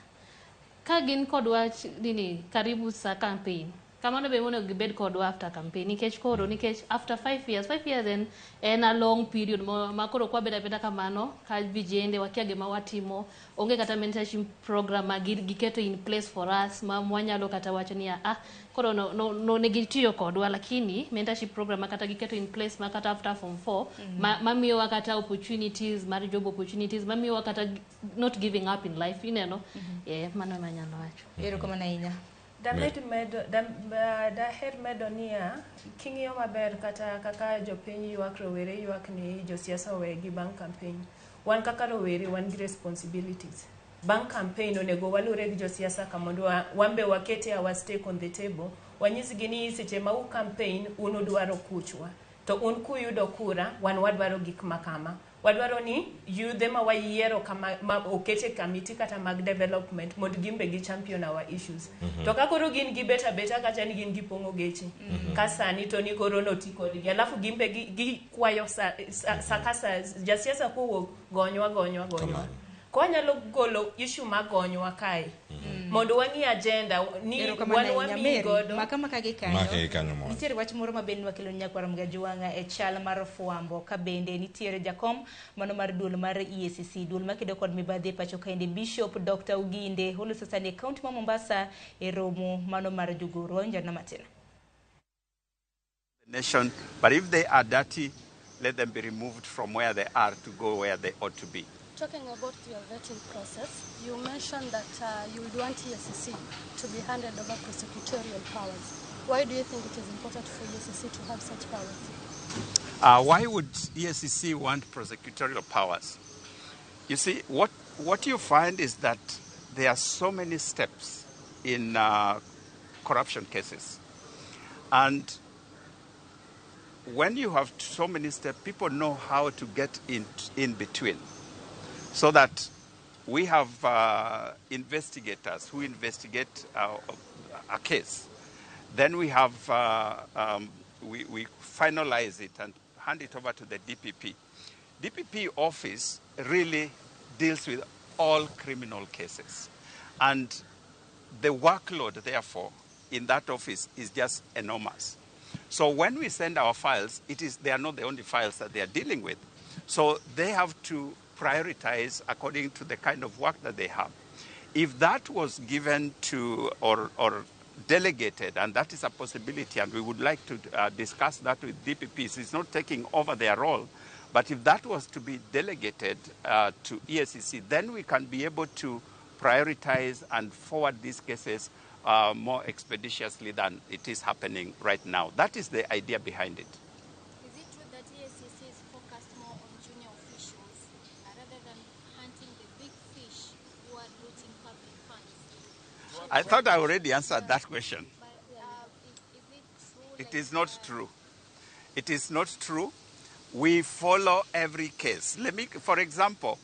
ka gin kodwa nini karibu sa campaign, kamano be monego gibed kodwa after campaign, nikech koro nikech after 5 years, 5 years en a long period ma koro kwabedo abeda kamano ka vijende wakia gima watimo, onge kata mentorship program ma giketo in place for us ma mwanyalo kata wacho niya, koro no ne gitiyo kodwa, lakini mentorship program ma kata giketo in place ma kata after form 4 mamiyowa kata opportunities mar job opportunities, mamiyowa kata not giving up in life, ineno. Mano ema anyalo wacho. Erokamano ahinya. Damed medo, daher medo niya, king'iyo maber kata kaka jopiny ywak, rowere ywak ni josiasa owegi bang' campaign. Wan kaka rowere wan gi responsibilities. Bang' campaign onego walure gi josiasa ka mondo wan be wakete our stake on the table. Wanyisgi ni seche ma u campaign un udwaro kuchwa. To un kuyudo kura, wan wadwaro gik makama. Wadwaro ni yudhe ma wayiero kama ma okete committee kata mag development mondo gin be gi champion our issues. To ka koro gin gibet abeta kacha ni gin gipong'o geche. Ka sani to ni koro noti kodgi. Alafu gin be gikwayo sa ka sa jasiasa kowuok gonywa gonywa gonywa. Ko wanyalo golo issue mag gonywa kae. Mondo wang'i agenda ni Erokamano wan ahinya wamiyi Mary. godo. Maka maka gi kanyo. Make gi kanyo mondo. Nitiere wach moro ma bende wakelo nyakwar Mgajwang'a e chal mar fwambo ka bende nitiere jakom mano mar duol mar EACC duol makedo kod mibadhi e pacho kaendi Bishop Dr. Oginde oloso sani e kaunti ma Mombasa e romo mano mar jogoro. Wawinjo matin. Nation. But if they are dirty, let them be removed from where they are to go where they ought to be. Talking about your vetting process, you mentioned that you would want EACC to be handed over prosecutorial powers. Why do you think it is important for EACC to have such powers? Why would EACC want prosecutorial powers? You see, what you find is that there are so many steps in corruption cases. And when you have so many steps, people know how to get in between. So that we have investigators who investigate a case. Then we finalize it and hand it over to the DPP. DPP office really deals with all criminal cases. And the workload, therefore, in that office is just enormous. So when we send our files, they are not the only files that they are dealing with. So they have to prioritize according to the kind of work that they have. If that was given to or delegated, and that is a possibility, and we would like to discuss that with DPPs, it's not taking over their role, but if that was to be delegated to EACC, then we can be able to prioritize and forward these cases more expeditiously than it is happening right now. That is the idea behind it. Is it true that EACC is focused more on junior officials rather than hunting the big fish who are looting public funds? I thought I already answered that question. But is it true? It is not true. It is not true. We follow every case. Let me, for example,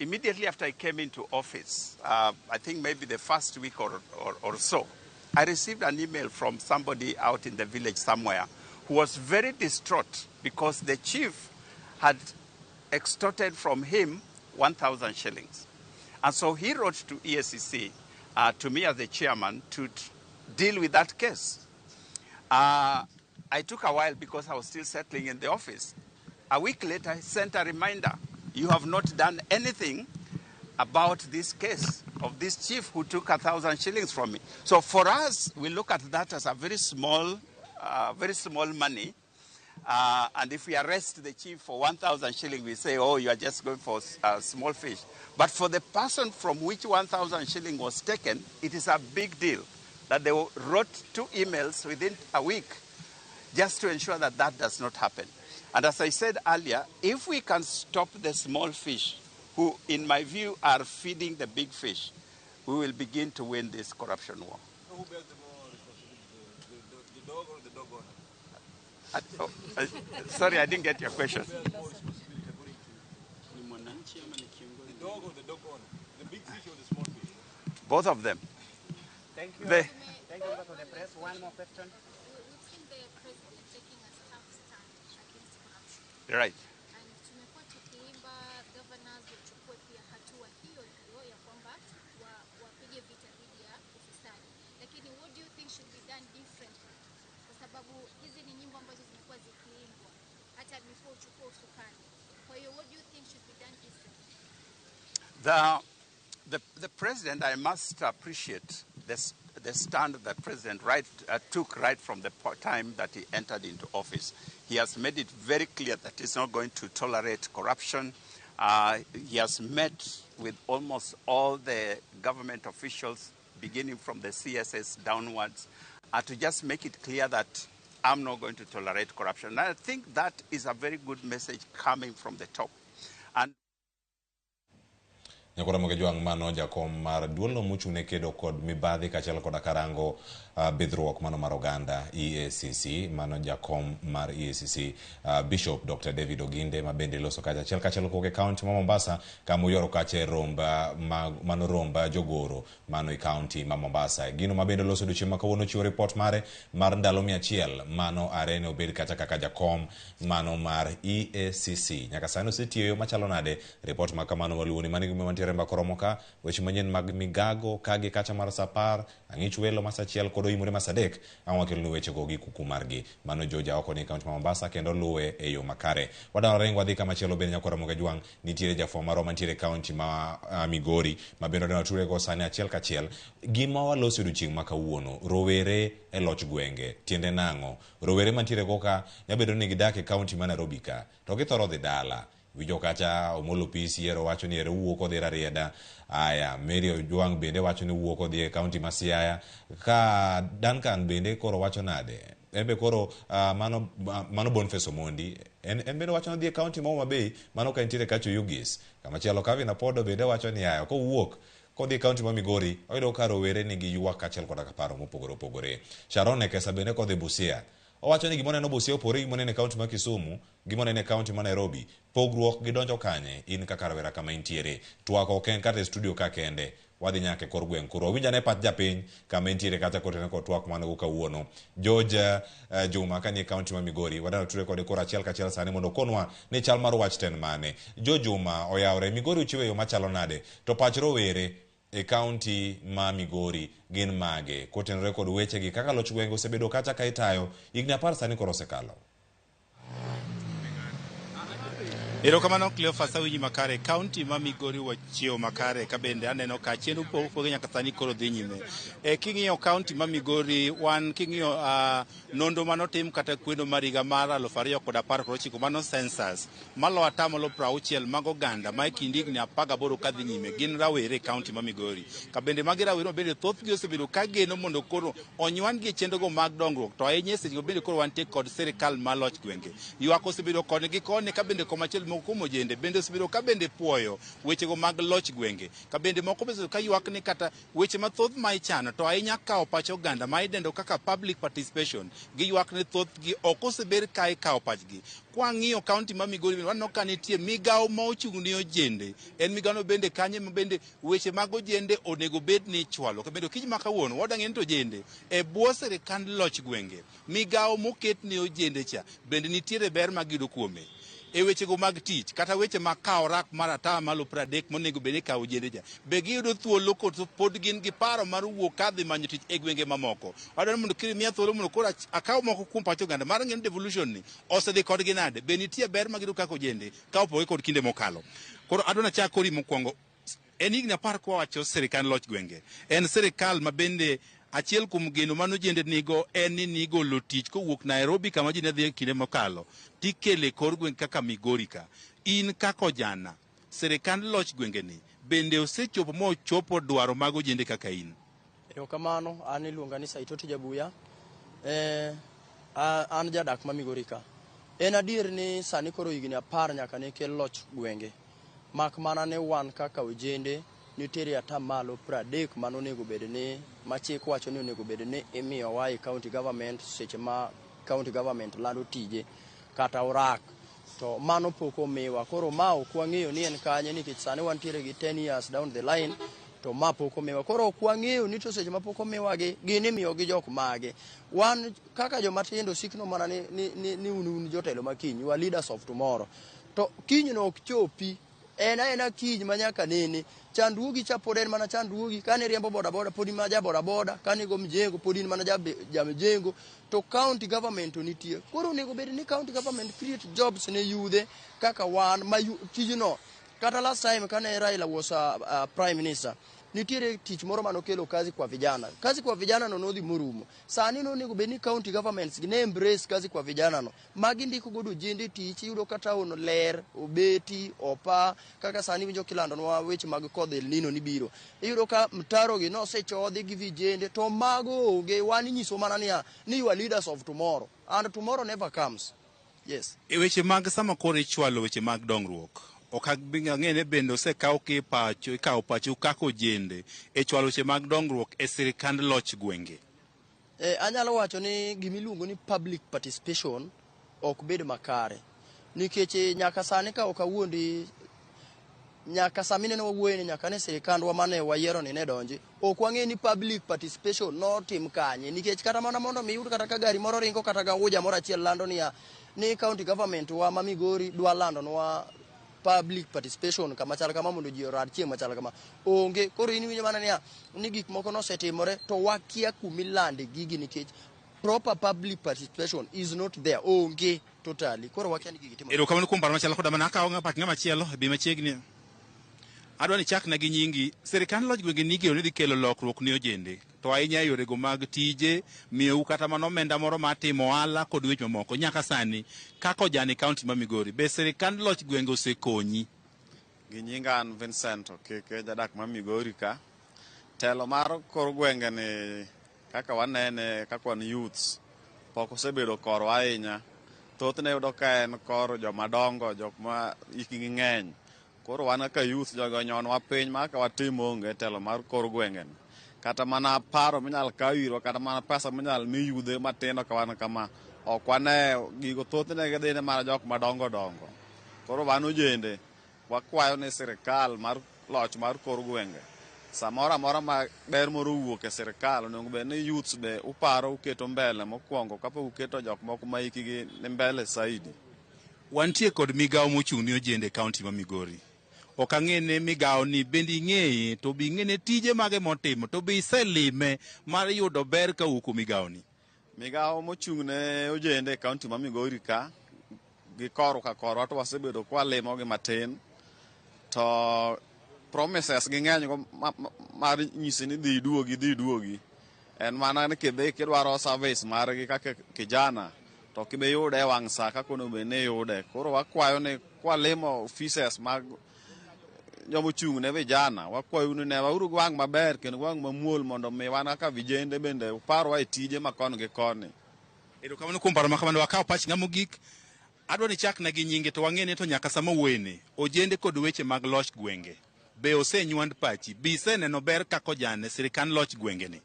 immediately after I came into office, I think maybe the first week or so, I received an email from somebody out in the village somewhere who was very distraught because the chief had extorted from him 1,000 shillings. And so he wrote to EACC, to me as the chairman, to deal with that case. I took a while because I was still settling in the office. A week later, I sent a reminder. You have not done anything about this case of this chief who took 1,000 shillings from me. So for us, we look at that as a very small money. And if we arrest the chief for 1,000 shillings, we say, oh, you are just going for small fish. But for the person from which 1,000 shilling was taken, it is a big deal that they wrote two emails within a week just to ensure that that does not happen. And as I said earlier, if we can stop the small fish, who, in my view, are feeding the big fish, we will begin to win this corruption war. Who bears the more responsibility, the dog or the dog owner? Oh, sorry, I didn't get your question. Who bears more responsibility according to you? The dog or the dog owner? The big fish or the small fish? Both of them. Thank you. Thank you to the press. One more question. We've seen the president taking a tough stand against corruption. And tumekuwa tukiimba governors wachukue pia hatua hiyo hiyo ya kwamba wapige vita dhidi ya ufisadi, lakini what do you think should be done differently? Kwa sababu hizi ni nyimbo ambazo zimekuwa zikiimbwa hata before uchukue usukani. Kwa hiyo what do you think should be done differently? The president, I must appreciate the stand the president took right from the time that he entered into office. He has made it very clear that he's not going to tolerate corruption. He has met with almost all the government officials beginning from the CSS downwards, to just make it clear that I'm not going to tolerate corruption. And I think that is a very good message coming from the top. And Nyakora Mogejwang' mano jakom mar duolno mochung' ne kedo kod mibadhi kaachiel koda karango bidhruok mano mar oganda EACC mano jakom mar EACC Bishop Dr. David Oginde ma bende loso kacha achiel kachiel kowuok e kaunti ma Mombasa kama oyuoro kacha e romb mano romb jogoro mano e kaunti ma Mombasa. Gino ma bende loso odiochieng' ma kawuono chiwo ripot mare mar ndalo 100 mano are ne obed kacha kaka jakom mano mar EACC. Nyaka sani osetiyo e yo machalo nade? Ripot ma kamano waluwoni mano e gima mantiere mbaka oromo ka weche manyien mag migago kagi kacha mar saa 10 ang'ich welo ma saa 1 kod oimore ma saa 3 ang' wakelonu wechego gi kuku margi. Mano George Aoko ni e kaunti ma Mombasa kendo luwe e yo makare. Wadwa ringo wadhi kamachielo bende nyakwara Mogajwang' nitiere jafwambo marwa mantiere e kaunti ma Migori ma bende wadwa tudre sani achiel kachiel. Gima waloso odiochieng' ma kawuono, rowere e loch gwenge, tiende nang'o? Rowere mantiere go ka nyabedo ni gidak e kaunti ma Nairobi ka to githoro dhi dala. Winjo kacha Omolo Pisi ero wacho ni ero wuok odhi Rarieda. Aya, Mary Ojwang' bende wacho ni wuok odhi e kaunti ma Siaya. Ka Duncan bende koro wacho nade? En be koro mano Boniface Omondi. En bende wacho ni odhi e kaunti ma Homa Bay, mano ka entiere kacha Oyugis. Kamachielo Kevin Apodo bende wacho ni aya, kowuok kodhi e kaunti ma Migori, oyudo ka rowere nigi ywak kaachiel koda paro mopogore opogore. Sharon Ekesa bende kodhi Busia. Owacho ni gimoneno Busia opogore gi gimoneno e kaunti ma Kisumu, gimoneno e kaunti ma Nairobi. Pogruok gidonjo kanye in kaka rawera kama intiere. Twak ok en kata e studio ka kende. Wadhi nyaka e kor gweng' koro wawinj ane pach japiny kama entiere kata kotenore kod twak mwan go kawuono. George Juma ka nie kaunti ma Migori, wadwa tudre kode koro achiel kachiel sani mondo okonwa ni chal mar wach to en mane. George Juma oyawre, Migori uchiwo e yo machalo nade? To pach rowere e kaunti ma Migori gin mage? Kotenore kod wechegi kaka loch gwenge osebedo kacha ka itayo higni 10 sani koro osekalo. Erokamano Cleophas, awinji makare. Kaunti ma Migori wachiewo makare ka bende aneno ka chenro opogore nyaka sani koro dhi nyime. King'iyo kaunti ma Migori wan king'iyo nonro manotim kata kweno mar higa mar 2019 mano census malo 60% mag oganda ma e kind higni 18 kadhi nyime gin rawere e kaunti ma Migori. Ka bende magi rawere ma bende thothgi osebedo ka geno mondo koro onywandgi e chenrogo mag dongruok to ahinya e sechego bende koro wantie kod sirikal ma loch gwenge. Ywak osebedo koni gi koni ka bende komachielo moko kuom ojende bende osebedo ka bende puoyo wechego mag loch gwenge. Ka bende moko bende osebedo ka ywak ni kata weche mathoth ma ichano to ahinya kawo pach oganda ma idendo kaka public participation giywak ni thothgi ok osebed ka ikawo pachgi. Kwang'iyo kaunti ma Migori bende waneno ka nitie migawo ma ochung' ne ojende. En migawono bende kanye ma bende weche mag ojende onego bed ni ichwalo. Bende okinyi ma kawuono wadwa ng'eyo ni to ojende e bwo sirikand loch gwenge migawo moket ne ojende cha bende nitiere ber ma giyudo kuome. E wechego mag tich kata weche mag kawo rak mar 30% monego bed ni ikawo ojende cha be giyudo thuolo koso pod gin gi paro mar wuok kadhi manyo tich e gwenge mamoko. Adwaro mondo kimiya thuolo mondo koro akaw moko kuom pach oganda mar ng'eyo ni devolution ni osedhi kodgi nade, be nitie ber ma giyudo kaka ojende ka opogore kod kinde mokalo. Koro adwa nachak kori mokwongo. En higni 10 kwawacho sirikand loch gwenge. En sirikal ma bende achiel kuom geno mane ojende nigo en ni nigolo tich kowuok Nairobi kama ji ne dhi e kinde mokalo tikele kor gweng' kaka Migori ka. In kaka ojana, sirikand loch gwenge ni bende osechopo mochopo dwaro mag ojende kaka in? Erokamano, an iluonga ni Saitoti Jabuya. An jadak ma Migori ka. En adier ni sani koro higni 10 nyaka ne kel loch gwenge. Mak mana ni wan kaka ojende nitiere 30% mano onego bed ni ma chik wacho ni onego bed ni imiyowa e county government seche ma county government lando tije kata orak to mano pok omiwa. Koro ma ok wang'eyo ni en kanye nikech sani wantiere gi 10 years down the line to ma pok omiwa. Koro ok wang'eyo ni to seche ma pok omiwagi gin imiyogi jok mage. Wan kaka joma tindo sikno mana ni un jotelo ma kiny, you are leaders of tomorrow. To kiny no ok chopi. En aena kiny ma nyaka nene. Chandruogi cha pod en mana chandruogi. Kane riembo boda boda pod in mana ja boda boda, kane go mjengo pod in mana ja mjengo. To county government to nitie. Koro onego bed ni county government create jobs ne yudhe kaka wan ma tijno. Kata last time kane Raila was prime minister, Nitiere tich moro manokelo kazi kwa vijana. Kazi kwa vijana no nodhi morumo. Sani nonego bed ni county governments gi ne embrace kazi kwa vijana no. Magi ndiko godo ojende tich, iyudo ka town ler, obeti, opa, kaka sani winjo kilandonwa weche mag kodh El Nino ni biro. Iyudo ka mtaro gi nosechodhi gi vijende to mago onge, wan inyiso mana niya ni you are leaders of tomorrow and tomorrow never comes. Yes. E weche mag sama koro ichwalo weche mag dongruok, ok ang'e ni bende osekaw ki pacho, ikawo pachu kaka ojende e chwalo weche mag dongruok e sirikand loch gwenge. Anyalo wacho ni gimiluongo ni public participation ok bed makare nikech nyaka sani ka ok awuondi nyaka sama ineno wawuoye ni nyaka ne sirikandwa mane wayiero ni ne donji ok wang'e ni public participation notim kanye nikech kata mana mondo mi yud kata ka gari moro ringo kata gauja moro achiel lando niya ni county government wa ma Migori dwa landonwa public participation kama chal kama mondo ji orad chieng' machal kama onge. Koro in iwinjo mana niya ni gik moko nosetimore to wakia kumilande gigi nikech proper public participation is not there, onge totally. Koro wakia ni gigi timore. Erokamano kuom paro machalo koda mano. Akawo pach ng'ama chielo bi machiegni. Adwa ni chakna gi nyingi. Sirikand loch gwenge nigeno ni dhi kelo lokruok ne ojende, to ahinya e yorego mag tije, miyou kata mana omenda moro mar timo ohala kod weche mamoko. Nyaka sani, kaka ojani kaunti ma Migori, be sirikand loch gwenge osekonyi? Gi nyinga an Vincent Okeke, jadak ma Migori ka. Telo mar kor gwenge ni kaka wanene kaka wan youths pok osebedo korwa ahinya. Thothne yudo ka en kor joma dongo, jok ma hikgi ng'eny. Koro wan kaka youth jogo onyonwa piny ma kaka watim onge e telo mar kor gwenge ni. Kata mana paro minyal kaw irwa, kata mana pesa minyal mi yudhe matindo ka wan kama, ok wane gigo, thothne gidhi ne mana jok madongo dongo. Koro wan ojende wakwayo ni sirikal mar loch mar kor gwenge samoro amora ma ber moro owuok e sirikal onego bed ni youths be uparo uketo mbele mokwongo kapok uketo jok moko ma hikgi ni mbele saidi. Wantie kod migawo mochung' ne ojende e kaunti ma Migori. Ok ang'e ni migawo ni bende ing'eye, to be ing'e ne tije mage motimo, to be iselime mar yudo ber kawuok kuom migawo ni? Migawo mochung' ne ojende e kaunti ma Migori ka gi korwa ka korwa to wasebedo kwalimo gi matin to promises gi ng'eny go mar nyisi ni dhi iduogi, dhi iduogi. En mana ni kidhi kidwaro service margi kaka kijana to ok ibi yude e wang' sa kaka onego bed ni iyude. Koro wakwayo ni kwalimo offices mag joma ochung' ne vijana, wakwayo ni newauru gi wang' maber kendo gi wang' mamuol mondo mi wan kaka vijende bende uparwa e tije ma koni gi koni. Erokamano kuom paro ma kamano. Wakaw pach ng'ama mogik. Adwa ni chakna gi nyinge to wang'e ni to nyaka sama wuoyeni, ojende kod weche mag loch gwenge be osenywand pachi? Be iseneno ber kaka ojane sirikand loch gwenge ni?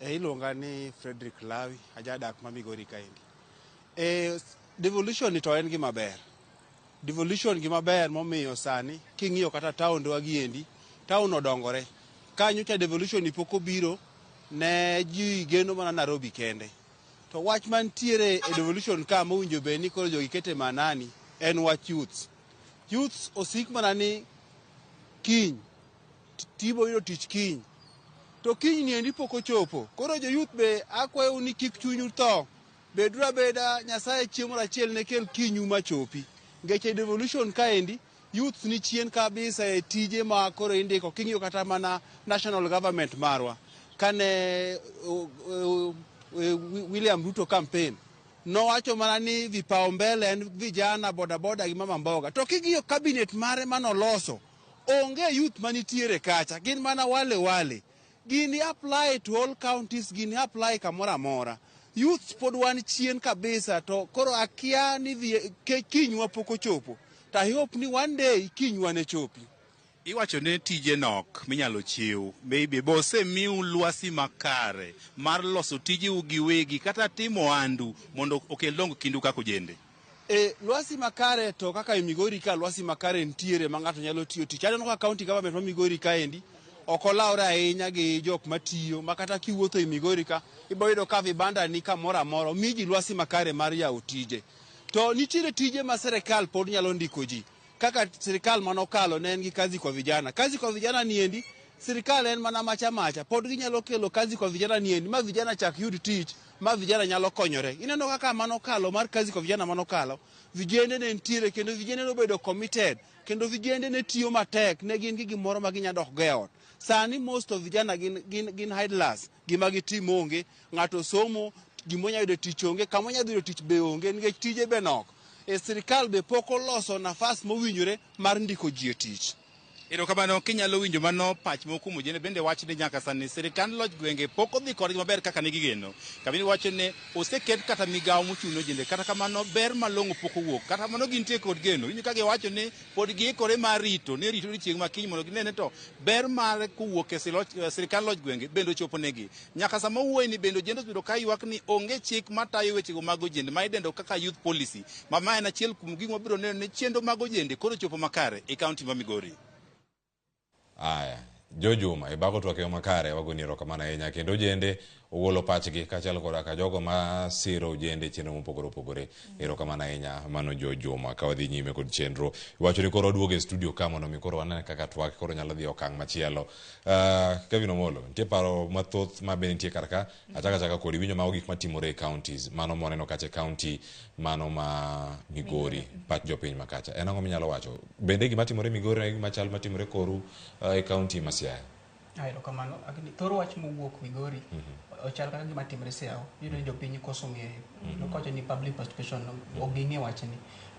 Iluonga ni Frederick Lawi, ajadak ma Migori kaendi. Devolution ni to en gima ber. Devolution gima ber momiyo sani king'iyo kata taondwa giendi, town odongore. Ka nyocha devolution ni pok obiro, ne ji geno mana Nairobi kende. To wach mantiere e devolution ka mowinjo bed ni koro jogi kete manani en wach youths. Youths osik mana ni kiny, tibo yudo tich kiny. To kiny ni endi pok ochopo. Koro jo youth be akwayou ni kik chunyu tho. Beduru abeda Nyasaye chieng' moro achiel ne kel kinyu machopi. Nikech e devolution kaendi, youths ni chien kabisa e tije ma koro indiko. King'iyo kata mana national government marwa, kane William Ruto campaign, nowacho mana ni vipaumbele en vijana, bodaboda gi mama mboga. To king'iyo cabinet mare manoloso, onge youth manitiere kacha, gin mana wale wale. Gini apply to all counties, gini apply kamoro amora. Youths pod wan chien kabisa, to koro akia ni kinywa pok ochopo. To I hope ni one day kinywa ne chopi. Iwacho ni tije nok minyalo chiw. Maybe bo osemiu lwasi makare mar loso tijeu giwegi kata timo ohandu mondo okel dongo kindu kaka ojende. Lwasi makare to kaka e Migori ka lwasi makare nitiere ma ng'ato nyalo tiyo tich. Aneno ka county government ma Migori kaendi ok olawre ahinya gi jok matiyo, ma kata kiwuotho e Migori ka ibo yudo ka vibanda ni kamoro amora, omi ji lwasi makare mar yawo tije. To nitiere tije ma sirikal pod nyalo ndiko ji. Kaka sirikal manokalo ne en gi kazi kwa vijana. Kazi kwa vijana niendi, sirikal en mana macha macha. Pod ginyalo kelo kazi kwa vijana niendi, ma vijana chak yud tich, ma vijana nyalo konyore. Ineno kaka manokalo mar kazi kwa vijana manokalo, vijende ne nitiere kendo vijende nobedo committed, kendo vijende ne tiyo matek, ne gin gi gimoro ma ginyalo dok go e ot. Sani most of vijana gin idlers, gima gitimo onge, ng'ato somo, gima onyalo yudo tich onge, kama onyalo yudo tich be onge nikech tije be nok. E sirikal be pok oloso nafas mowinjore mar ndiko ji e tich. Erokamano kinyalo winjo mano pach moko kuom ojende bende wach ni nyaka sani sirikand loch gwenge pok odhi kodgi maber kaka ne gigeno. Kabini wacho ni oseket kata migawo mochung' ne ojende kata kamano ber malong'o pok owuok. Kata kamano gintie kod geno. Winjo ka giwacho ni pod giikore mar rito ni rito odiochieng' ma kiny mondo ginene to ber mar kowuok e sirikand loch gwenge bende ochopo negi. Nyaka sama wuoyi ni bende ojende osebedo ka ywak ni onge chik matayo wechego mag ojende ma idendo kaka youth policy. Ma en achiel kuom gik mabiro neno ni chenro mag ojende koro chopo makare e kaunti ma Migori. Aya, Jojuma, ibago twak e yo makare, wagoni erokamano ahinya. Kendo ojende ogolo pachgi kaachiel koda ka jogo ma siro ojende chenro mopogore opogore. Erokamano ahinya, mano Jojuma. Ka wadhi nyime kod chenro, iwacho ni koro waduogo e studio ka mondo mi koro wanene kaka twak koro nyalo dhi e okang' machielo. Kevin Omolo, nitie paro mathoth ma be nitie kar ka, achaka achaka kodi winjo mago gik matimore e counties, mano mwaneno kacha e county mano ma Migori, pach jopiny ma kacha. En ang'o minyalo wacho? Bende gima timore Migori en gima chal matimore koru e county ma Siaya? Erokamano. Thor wach mowuok Migori ochal kaka gima timore Siaya. Iyudo ni jopiny koso ng'eyo. Nokawacho ni public participation ok ging'e wachni.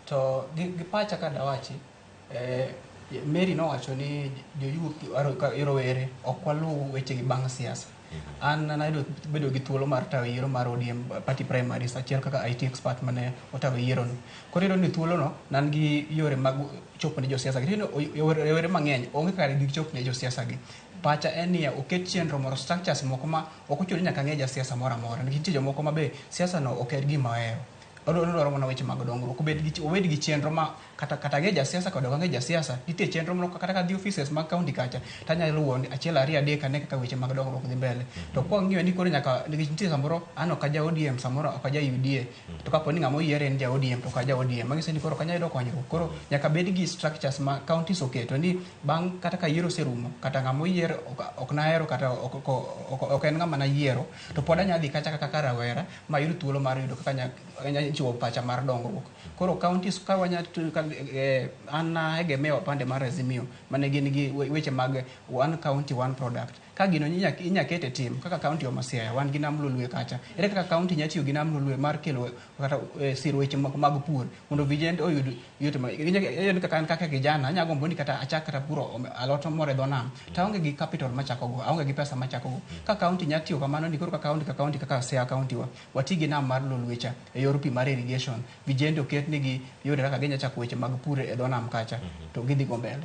To gi pacha ka dawachi, Mary nowacho ni jo youth rowere ok waluw wechegi bang' siasa. An nayudo bedo gi thuolo mar tayo yiero mar ODM party primaries achiel kaka IT expert mane otayo yiero no. Koro iyudo ni thuolo no nan gi yore mag chopo ne josiasa gi. Rowere mang'eny onge kaka gichop ne josiasa gi. Pacha en niya oket chenro moro structures moko ma ok ochuno ni nyaka ng'e jasiasa moro amora. Nikech nitie jomoko ma be siasa no ok en gima ohero. Odwaro mana weche mag dongruok. Obed gi chenro ma kata ang'e jasiasa kod ok ang'e jasiasa, nitie chenro moro kata ka adhi offices mag county kacha, tanyalo luwo achiel ariyo adek ane kaka weche mag dongruok dhi mbele. To kwang'iyo ni koro nyaka, nikech nitie samoro an ok aja ODM, samoro ok aja UDA, to kapo ni ng'ama oyiere en ja ODM to ok aja ODM, manyiso ni koro ok anyal yudo konyruok. Koro nyaka bed gi structures ma counties oketo ni bang' kata ka yiero oserumo, kata ng'ama oyier ok nahero kata ok en ng'ama nayiero, to pod anyalo dhi kacha kaka rawera mayud thuolo mar yudo kaka anyalo chiwo pacha mar dongruok. Koro counties ka wanya an naegemea upande mar Azimio mane gin gi weche mag one county one product. Ka gino inya kete tim kaka county wa ma Siaya wan gi Nam Lolwe kacha. Ere kaka county nya tiyo gi Nam Lolwe mar kelo kata siro weche mag pur mondo vijende oyud yot ma iyudo kaka an kaka kijana anya gombo ni kata achak kata puro alot moro e dho nam to aonge gi capital machako go, aonge gi pesa machako go. Ka county nya tiyo kamano ni koro ka county ka county kaka Siaya county wa wati gi nam mar Lolwe cha e yor pi mar irrigation, vijende oket nigi yore kaka ginya chako weche mag pur e dho nam kacha to gidhi go mbele.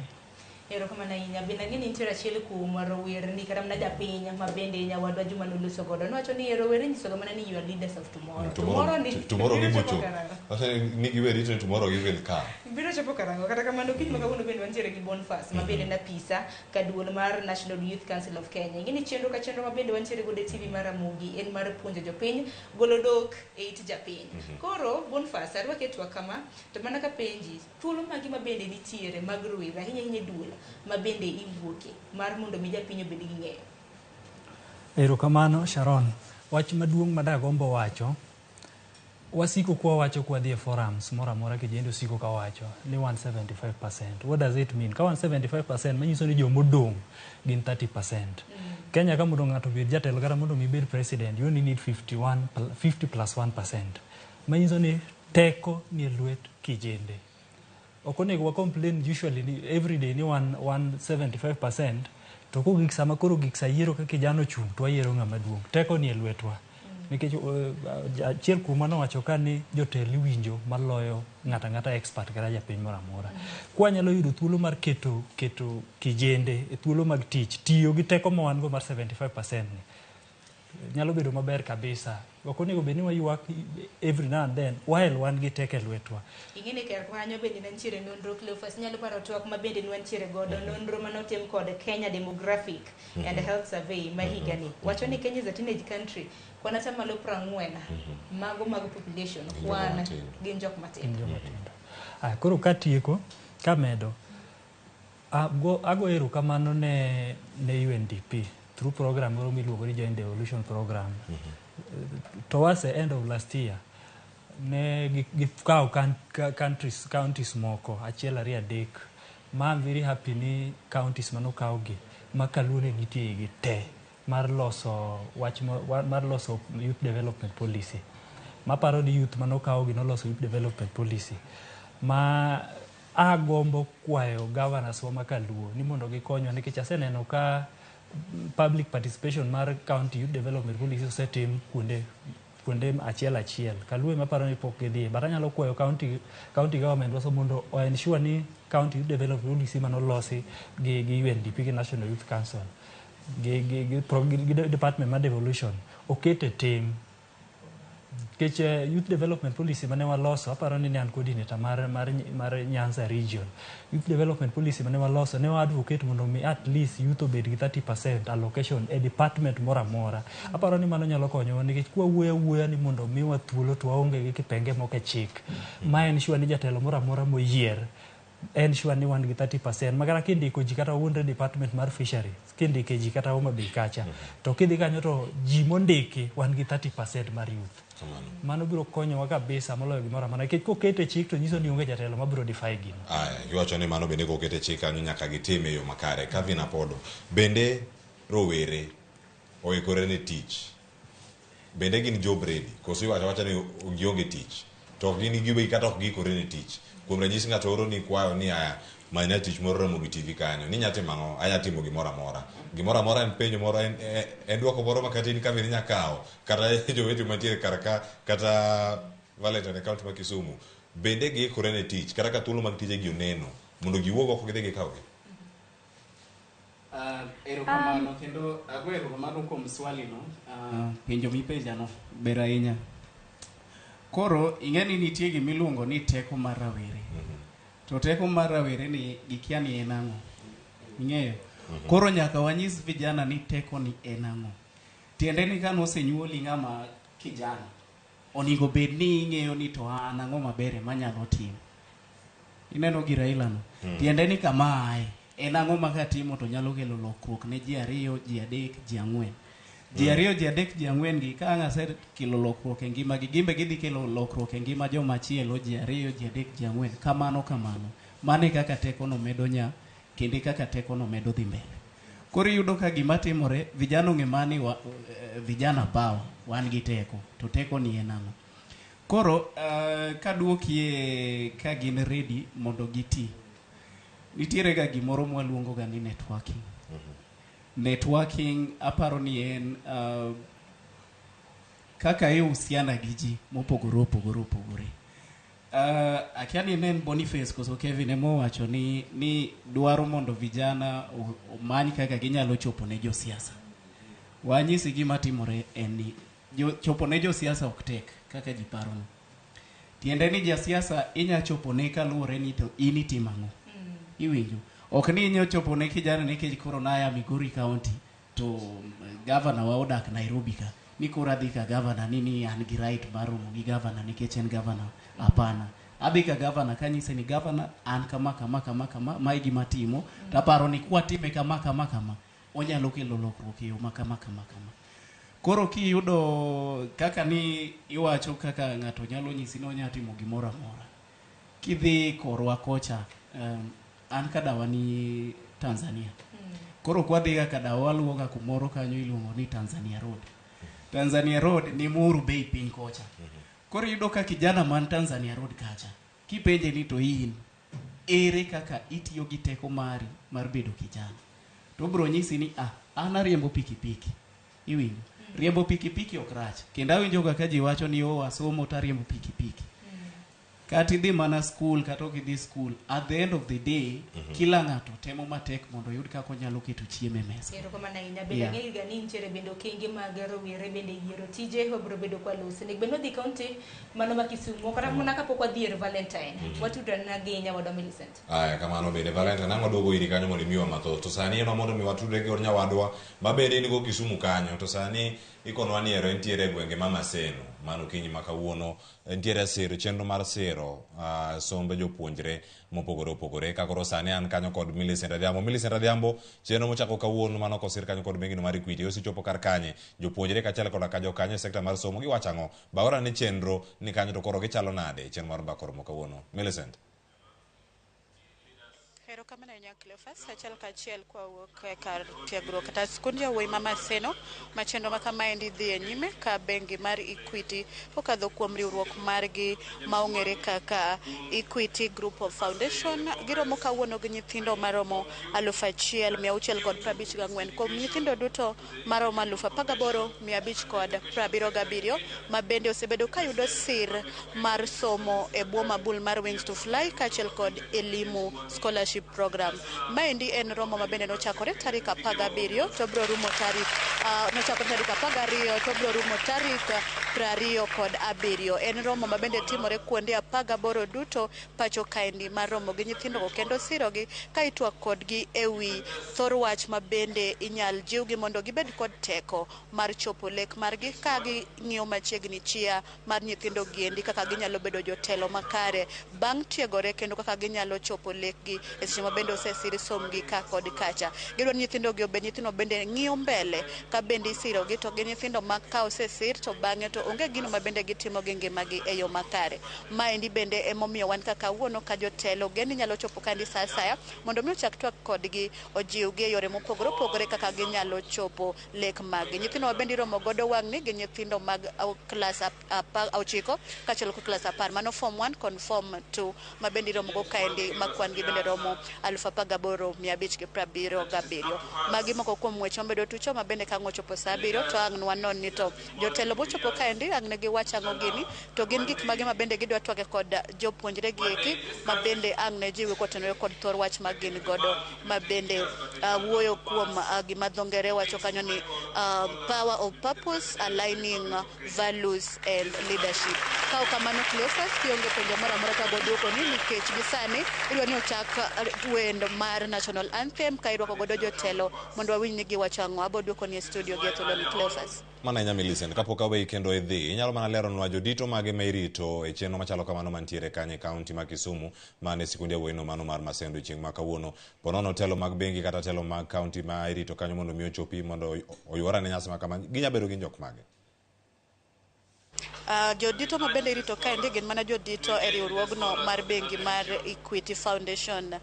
Erokamano ahinya. Bende ang'e ni nitiere achiel kuom rowerni kata mana japiny ma bende nyawadwa Juma noloso godo. Nowacho ni rowere nyisoga mana ni you are leaders of tomorrow. Tomorrow ni tomorrow biro gibiro chopo chopo. karang'o? Wacho ni giwe rito ni tomorrow gi will come. Biro chopo karang'o? Kata kamano kiny ma kawuono bende wantiere gi Boniface ma bende en apisa ka duol mar National Youth Council of Kenya. Ing'e ni chenro ka chenro ma bende wantiere godo e TV mar Ramogi en mar puonjo jopiny golo dhok e it japiny. Koro Boniface arwake e twak kama to mana kapenji thuolo magi ma bende nitiere mag rowere ahinya ahinya e duol ma bende iwuoke mar mondo mi japiny obed gi ng'eyo. Erokamano Sharon. Wach maduong' madagombo wacho, wasiko kwa wacho kwa dhi e forums moro amora kijende osiko ka wacho ni 175%. What does it mean? Ka 175% manyiso ni jomodong' gin 30%. Kenya ka mondo ng'ato obed jatelo kata mondo mi ibed president, you only need 50 plus 1%. Manyiso ni teko ni e lwet kijende. Ok onego wa complain usually ni every day ni 175% to kogik sama koro gik sa yiero ka kijana ochung' to wayiero ng'ama duong'. Teko ni e lwetwa. Nikech achiel kuom nowacho ka ni jotelo iwinjo maloyo ng'ato ang'ata expert kata japiny moro amora. Kwanyalo yudo thuolo mar keto kijende e thuolo mag tich, tiyo gi teko ma wan go mar 75% ni, nyalo bedo maber kabisa. Ok onego bed ni waywak every now and then while wan gi teko e lwetwa. Ing'e ni kar kanyo bende ne nitiere nonro Cleophas, inyalo paro twak ma bende ne wantiere godo, nonro manotim kod Kenya Demographic and Health Survey ma higani. Wacho ni Kenya is a teenage country, kwan atamalo 40 mago mag population kwan gin jok matindo. Gin jok matindo. Koro katieko, kamedo, ago erokamano ne UNDP through program moro miluongo ni Joint Devolution Program. Towards the end of last year, ne gikawo counties moko, achiel ariyo adek, ma I'm very happy ni counties manokaw gi ma Kaluo ne nitie igi te mar loso wach mar loso youth development policy. Maparo ni youth manokaw gi noloso youth development policy. Ma agombo kwayo governors wa ma Kaluo ni mondo gikonywa nikech aseneno ka public participation mar county youth development policy osetim kuonde achiel achiel. Kaluo ema aparo ni pok gidhiye. But anyalo kwayo county government waso mondo o ensure ni county youth development policy manolosi gi UNDP gi National Youth Council gi department mar devolution oket e tim. Nikech youth development policy mane waloso, aparo ni ne an coordinator mar Nyanza region. Youth development policy mane waloso, ne wa advocate mondo mi at least youth obed gi 30% allocation e department moro amora. Aparo ni mano nyalo konyowa nikech kwa wuoyo awuoya ni mondo miwa thuolo to waonge gi kipenge moko e chik. Ma en sure ni jatelo moro amora moyier en sure ni wan gi 30% makata kindiko ji kata wuondre department mar fishery kindike ji kata Homa Bay kacha to kidhi kanyo to ji mondiki wan gi 30% mar youth. Mano biro konyowa kabisa moloyo gimoro amora nikech kokete e chik to nyiso ni onge jatelo mabiro defy gino. Aya, iwacho ni mano bende kokete chik kanyo nyaka gitime e yo makare. Kevin Apodo, bende rowere oikore ne tich? Bende gin job ready? Koso iwacho awacha ni gionge tich? To ok gin giwegi kata ok giikore ne tich. Kuom ranyisi ng'ato oro ni kwayo ni aya manya tich moro Ramogi TV kanyo. Ni inya timo ang'o? Anya timo gimoro amora. Gimoro amora en penjo moro en duoko moro ma kata in Kevin inya kawo. Kata jowete mantiere kar ka kata Valentine e county ma Kisumu. Bende giikore ne tich kata ka thuolo mag tije gi oneno mondo giwuog oko gidhi gikawgi. Erokamano kendo ago erokamano kuom swali no. Penjo mipenjano ber ahinya. Koro ing'e ni nitie gimiluongo ni teko mar rawere. To teko mar rawere ni gikia ni en ang'o. Ing'eyo? Koro nyaka wanyis vijana ni teko ni en ang'o. Tiende ni kane osenyuoli ng'ama kijana, onego bed ni ing'eyo ni to an ang'o maber manyalo timo. Ineno gi Raila no. Tiende ni kama ae, en ang'o ma katimo to nyalo kelo lokruok ne ji ariyo, ji adek, ji ang'wen. Ji ariyo, ji adek, ji ang'wen gi ka ang' asekelo lokruok e ngimagi, gimbe gidhi kelo lokruok e ngima joma chielo, ji ariyo, ji adek, ji ang'wen. Kamano kamano. Mano e kaka teko no medo nya, kendo e kaka teko no medo dhi mbele. Koro iyudo ka gima timore, vijana ong'e mani wa, vijana power, wan gi teko, to teko ni en ang'o? Koro kaduokie ka gin ready mondo giti, nitiere ga gimoro mwaluongo ga ni networking. Networking aparo ni en kaka ihusiana gi ji mopogore opogore opogore. Akia ni ne en Boniface koso Kevin ema owacho ni dwaro mondo vijana omany kaka ginyalo chopo ne josiasa. Wanyisi gima timore en ni chopo ne josiasa ok tek kaka ji paro no. Tiende ni jasiasa inya chopo ne kaluwore ni to in itimo ang'o. Iwinjo? Ok ni inya chopo ne kijana nikech koro naya Migori County to gavana wa odak Nairobi ka. Ni koro adhi ka gavana ni an gi right mar romo gi gavana nikech en gavana. Hapana. Adhi ka gavana kanyise ni gavana an kama kama kama kama mae gima atimo to aparo ni kwatime kama kama kama onyalo kelo lokruok e yo ma kama kama kama. Koro kiyudo kaka ni iwacho kaka ng'ato nyalo nyisi ni onya timo gimoro amora. Kidhi korwa kocha, an kadawa ni Tanzania. Koro kwadhi ga kadawa waluwo ga kumoro kanyo iluongo ni Tanzania Road. Tanzania Road ni Muru Bay piny kocha. Koro iyudo ka kijana man Tanzania Road kacha, kipenje ni to in, ere kaka itiyo gi teko mari mar bedo kijana? To obiro nyisi ni ah, an ariembo pikipiki. Iwinjo? Riembo pikipiki ok rach. Kendo awinjo ga ka ji wacho ni oh, asomo to ariembo pikipiki. Kata idhi mana school kata ok idhi school, at the end of the day, kila ng'ato temo matek mondo oyud kaka onyalo keto chiemo e mesa. Erokamano ahinya. Bende ang'eyo ga ni nitiere bende okenge mag rowere bende yiero tije wabiro bedo kwa loso. Onego bed ni wadhi county mano ma Kisumu kata mana kapok wadhi ir Valentine. Watudre gi nyawadwa Millicent. Aya, kamano bende Valentine ang' waduogo iri kanyo mondo imiwa mathoth. To sani en mondo mi watudre gi nyawadwa ma bende in go Kisumu kanyo. To sani ikonwa ni ero entiere e gwenge ma Maseno. Mano okinyi ma kawuono entiere siro chenro mar siro sombe jopuonjre mopogore opogore. Ka koro sani an kanyo kod Millicent Adhiambo. Millicent Adhiambo, chenro mochako kawuono mano kosir kanyo kod bengi no mar Equity. Osechopo kar kanye? Jopuonjre kaachiel koda ka jokanyo e sekta mar somo giwacho ang'o? Baora ni chenro ni kanyo to koro gichalo nade? Chenro mar mbaka oromo kawuono. Millicent. Erokamano ahinya Cleophas, achiel kachiel kwawuok e kar tiegruok kata skund yawuoyi ma Maseno ma chenro ma kamaendi dhi e nyime ka bengi mar Equity kokadho kuom riwruok margi ma ong'ere kaka Equity Group of Foundation giromo kawuono gi nyithindo maromo 1654 kuom nyithindo duto maromo 18577 ma bende osebedo kayudo sir mar somo e bwo mabul mar Wings to Fly kaachiel kod Elimu Scholarship Program. Maendi en romo ma bende nochakore tarik 17 to biro rumo tarik nochakore tarik 12 to biro rumo tarik 27. En romo ma bende timore kuonde 18 duto pacho kaendi mar romo gi nyithindogo kendo sirogi ka itwak kodgi ewi thor wach ma bende inyal jiwgi mondo gibed kod teko mar chopo lek margi ka ging'iyo machiegni chia mar nyithindo giendi kaka ginyalo bedo jotelo makare bang' tiegore kendo kaka ginyalo chopo lekgi e seche ma bende osesir somgi ka kod kacha. Gidwaro ni nyithindogi obed nyithindo bende ng'iyo mbele ka bende isirogi to gin nyithindo ma ka osesir to bang'e to onge gino ma bende gitimo gi ngimagi e yo makare. Maendi bende emomiyo wan kaka kawuono ka jotelo geni nyalo chopo kandi sa asaya mondo mi ochak twak kodgi ojiwgi e yore mopogore opogore kaka ginyalo chopo lek maggi. Nyithindo ma bende iromo godo wang'ni gin nyithindo mag klas 9 kaachiel kod klas 10 mano form 1 kod form 2 ma bende iromo go kaendi ma kwan gi bende romo 18577. Magi moko kuom weche mabedo tucho ma bende ka ang' ochopo sa 7 to ang' wanon ni to jotelo mochopo kaendi ang' ne giwach ang'o gini to gin gik mage ma bende gidwa twake kod jopuonjre gi eki ma bende ang' ne jiwi kotenore kod thor wach ma gin godo ma bende wuoyo kuom gima dho ngere wacho kanyo ni power of purpose, aligning values and leadership. Ka ok kamano Cleophas, kionge penjo moro amora to ago duoko ni nikech gi sani idwa ni ochak wend mar national anthem ka irwako godo jotelo mondo wawinj ni giwacho ang'o. Abo duoko ni e studio gi e thuolo ni Cleophas. Mana ahinya Millicent, kapok aweyi kendo idhi, inyalo mana leronwa jodito mage ma irito e chenro machalo kamano mantiere kanyo e kaunti ma Kisumu mane sikund yawuoyi no mano mar Maseno chieng' ma kawuono. Ponono telo mag bengi kata telo mag kaunti ma irito kanyo mondo mi ochopi mondo oyuorane nyasi ma kama, ginya bedo gin jok mage? Jodito ma bende irito kaendi gin mana jodito e riwruogno mar bengi mar Equity Foundation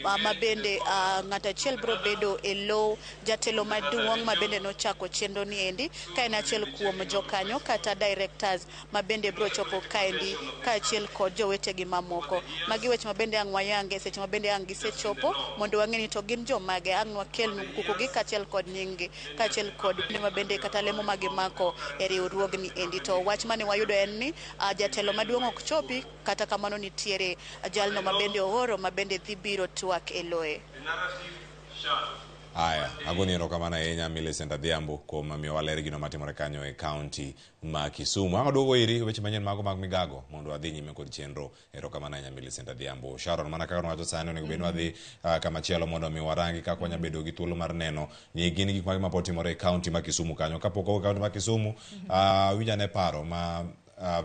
ma bende ng'ato achiel biro bedo e lo jatelo maduong' ma bende nochako chenro ni endi ka en achiel kuom jokanyo kata directors ma bende biro chopo kaendi kaachiel kod jowetegi mamoko. Magi weche ma bende ang' wayange seche ma bende ang' gisechopo mondo wang'e ni to gin jomage ang' wakelnu kukugi kaachiel kod nying-gi kaachiel kod ma bende kata lemo ma gimako e riwruogni endi. To wach mane wayudo en ni jatelo maduong' ok chopi, kata kamano nitiere jalno ma bende ooro ma bende dhi biro twak e loye. Aya, agoni erokamano ahinya Millicent Adhiambo kuom miyowa ler gino matimore kanyo e kaunti ma Kisumu. Ang' aduogo iri weche manyien mago mag migago mondo wadhi nyime kod chenro. Erokamano ahinya Millicent Adhiambo. Sharon, mana kaka nwawacho sani onego bed ni wadhi kama chielo mondo mi warangi kaka wanya bedo gi thuolo mar neno ni gin gik mage mapod timore e kaunti ma Kisumu kanyo. Kapok wawuok e kaunti ma Kisumu, winj ane paro ma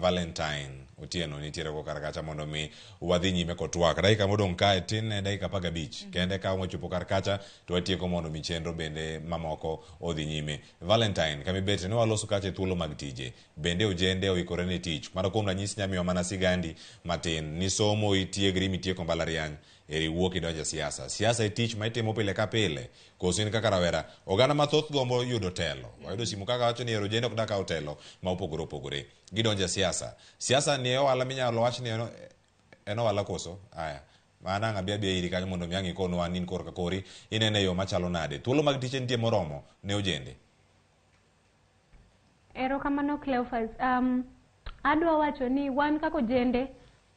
Valentine Otieno nitiere go kar kacha mondo mi wadhi nyime kod twak. Dakika modong' kae tin ne dakika 15 kende ka wachopo kar kacha to watieko mondo mi chenro bende mamoko odhi nyime. Valentine, kama ibete ne waloso kacha e thuolo mag tije. Bende ojende oikore ne tich. Mano kuom ranyisi nyamiwa mana sigandi matin. Ni somo itiegri mitieko mbalariany, eri wuok idonjo e siasa. Siasa e tich ma itimo pile ka pile. Koso in kaka rawera, oganda mathoth gombo yudo telo. Wayudo simu kaka wacho ni ero ojende ok dak kawo telo ma opogore opogore. Gidonjo e siasa. Siasa ni e ohala minyalo wach ni en ohala koso? Aya. Mana ang' abi abiya iri kanyo mondo mi ang' ikonwa ni in korka kori inene e yo machalo nade. Thuolo mag tich nitie moromo ne ojende. Erokamano Cleophas. Adwa wacho ni wan kaka ojende,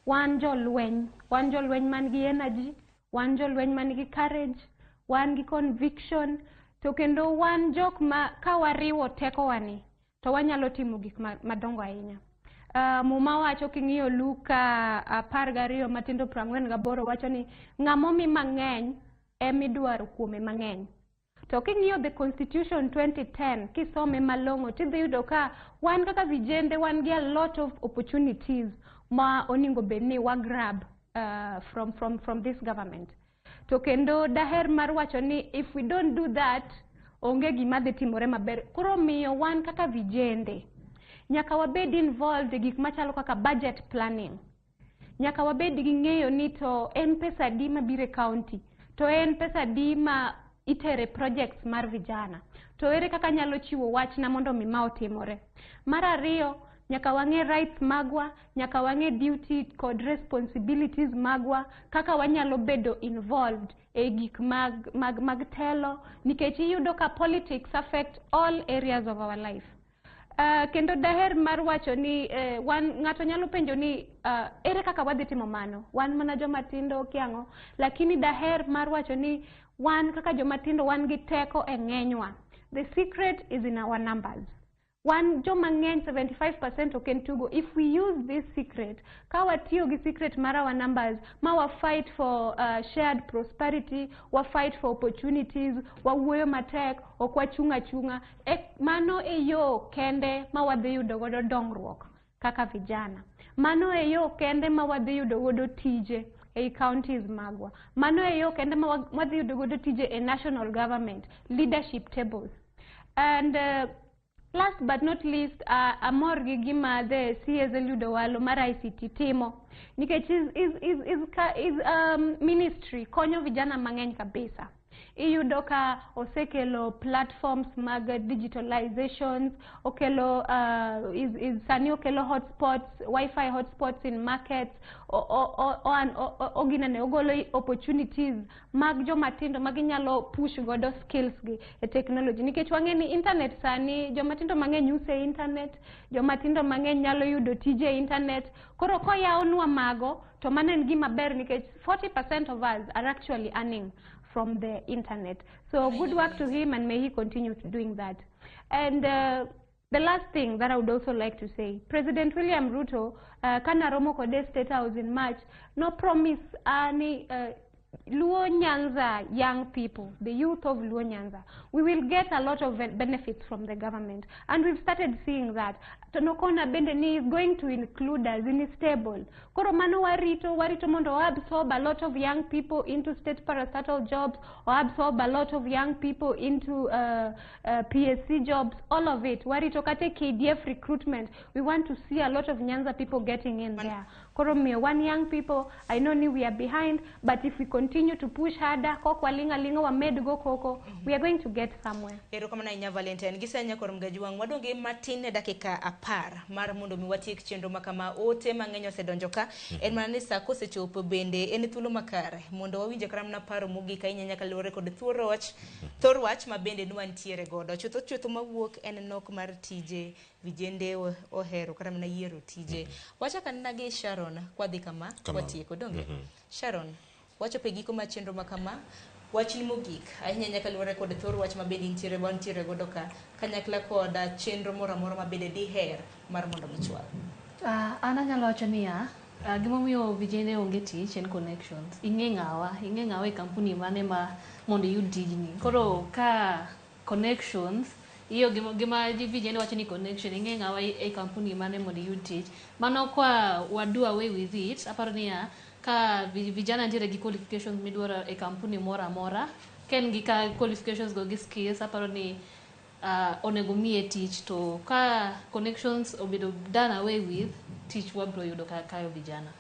wan jolweny man gi energy, wan jolweny man gi courage, wan gi conviction, to kendo wan jok ma ka wariwo tekowa ni to wanyalo timo gik madongo ahinya. Muma wacho king'iyo Luka 12 matindo 48 wacho ni ng'ama omi mang'eny emidwaro kuome mang'eny. To king'iyo the Constitution 2010 kisome malong'o tidhi yudo ka wan kaka vijende wan gi a lot of opportunities ma onego bed ni wa grab from this government. To kendo daher mar wacho ni if we don't do that, onge gima dhi timore maber. Koro miyo wan kaka vijende nyaka wabed involved e gik machalo kaka budget planning. Nyaka wabed gi ng'eyo ni to en pesa adi mabiro e county, to en pesa adi ma itere projects mar vijana. To ere kaka anyalo chiwo wachna mondo mi ma otimore. Mar ariyo, nyaka wang'e rights magwa, nyaka wang'e duty kod responsibilities magwa, kaka wanyalo bedo involved e gik mag telo, nikech iyudo ka politics affect all areas of our life. Kendo daher mar wacho ni wan ng'ato nyalo penjo ni ere kaka wadhi timo mano, wan mana joma tindo kiang'o, lakini daher mar wacho ni wan kaka joma tindo wan gi teko e ng'enywa. The secret is in our numbers. Wan joma ng'eny 75% ok en tugo. If we use this secret, ka watiyo gi secret mar our numbers, ma wa fight for shared prosperity, wa fight for opportunities, wawuoyo matek, ok wachung' achung'a, mano e yo kende ma wadhi yudo godo dongruok kaka vijana. Mano e yo kende ma wadhi yudo godo tije ei counties magwa. Mano e yo kende ma wadhi yudo godo tije e national government, leadership tables. And last but not least, amor gi gima the CS Eliud Owalo mar ICT timo. Nikech is ministry konyo vijana mang'eny kabisa. Iyudo ka osekelo platforms mag digitalizations, okelo sani okelo hotspots, wifi hotspots in markets, oginene ogolo opportunities mag jomatindo ma ginyalo push godo skills gi e technology. Nikech wang'e ni internet sani, jomatindo mang'eny use internet, jomatindo mang'eny nyalo yudo tije e internet. Koro koyawnwa mago, to mano en gima ber nikech 40% of us are actually earning from the internet. So good work to him, and may he continue doing that. And the last thing that I would also like to say, President William Ruto, kana romo kode State House in March, no promise any Luo Nyanza young people, the youth of Luo Nyanza, we will get a lot of benefits from the government. And we've started seeing that. To nokona bende ni is going to include us in his stable. Koro mano warito mondo absorb a lot of young people into state parastatal jobs, or absorb a lot of young people into PSC jobs, all of it. Warito kate KDF recruitment. We want to see a lot of Nyanza people getting in there. Koro miyo one young people, I know ni we are behind, but if we continue to push harder, kok walinga linga wa med go koko, we are going to get somewhere. Erokamano ahinya Valentine. Gisenya kor Mgajuang, wadonge matin e dakika 10 mar mondo mi watiek chenro ma kama. Ote mang'eny osedonjo ka. En mana ni sa kosechopo bende en thuolo makare mondo wawinje kata mana paro mogik ahinya nyaka luwore kod thor wach ma bende nwantiere godo. Chutho chutho mawuok en nok mar tije, vijende ohero kata mana yiero tije. Wachak anena gi Sharon kwadhi kama watieko donge. Sharon, wachopo e giko mar chenro ma kama. Wachni mogik ahinya nyaka luwore kod thor wach ma bende wantiere godo ka kanyakla kod chenro moro amora ma bende diher mar mondo michwal. An anyalo wacho niya, gimomiyo vijende onge tich en connections. Ing'e ng'awa e kampuni mane ma mondo iyud tijni. Koro ka connections, iyo gima vijende wacho ni connection, ing'e ng'awa e kampuni mane mondo iyud tich. Mano kwa wa do away with it, aparo niya, ka vijana nitiere gi qualifications midwaro e kampuni moro amora, ka en gi ka qualifications go gi skills, aparo ni onego miye tich. To ka connections obedo done away with, tich wabro yudo kayo vijana.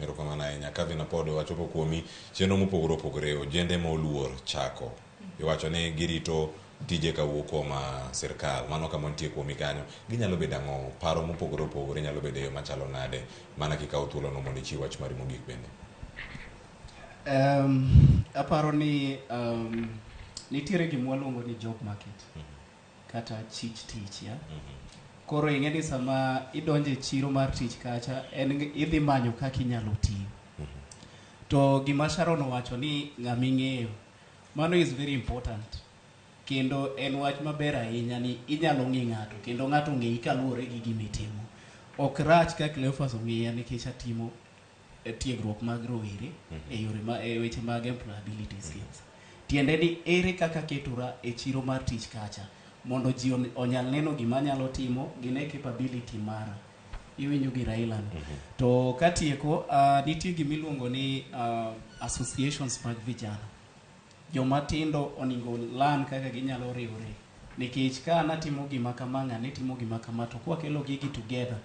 Erokamano ahinya. Kevin Apodo, wachopo kuomi chenro mopogore opogore, ojende ma oluor chako. Iwacho ni girito tije kawuok kuom sirkal, mano kama nitie kuomi kanyo. Ginyalo bedo ang'o? Paro mopogore opogore nyalo bedo e yo machalo nade? Mana kikawo thuolono mondo ichiw wach mari mogik bende. Aparo ni nitiere gima waluongo ni job market kata chich tich, ya. Koro ing'e ni sama idonjo e chiro mar tich kacha, en idhi manyo kaka inyalo tiyo. To gima Sharon owacho ni ng'ama ing'eyo, mano is very important. Kendo en wach maber ahinya ni inyalo ng'i ng'ato, kendo ng'ato ng'eyi kaluwore gi gima itimo. Ok rach ka Cleophas ong'iya nikech atimo tiegruok mag rowere e yore ma e weche mag employability skills. Tiende ni ere kaka ketora e chiro mar tich kacha mondo ji onyal neno gima anyalo timo, gine capability mara. Iwinjo gi Raila no. To katieko, nitie gima iluongo ni associations mag vijana. Joma tindo onego learn kaka ginyalo riwre. Nikech ka an atimo gima kama, ng'ane timo gima kama, to kwakelo gigi together,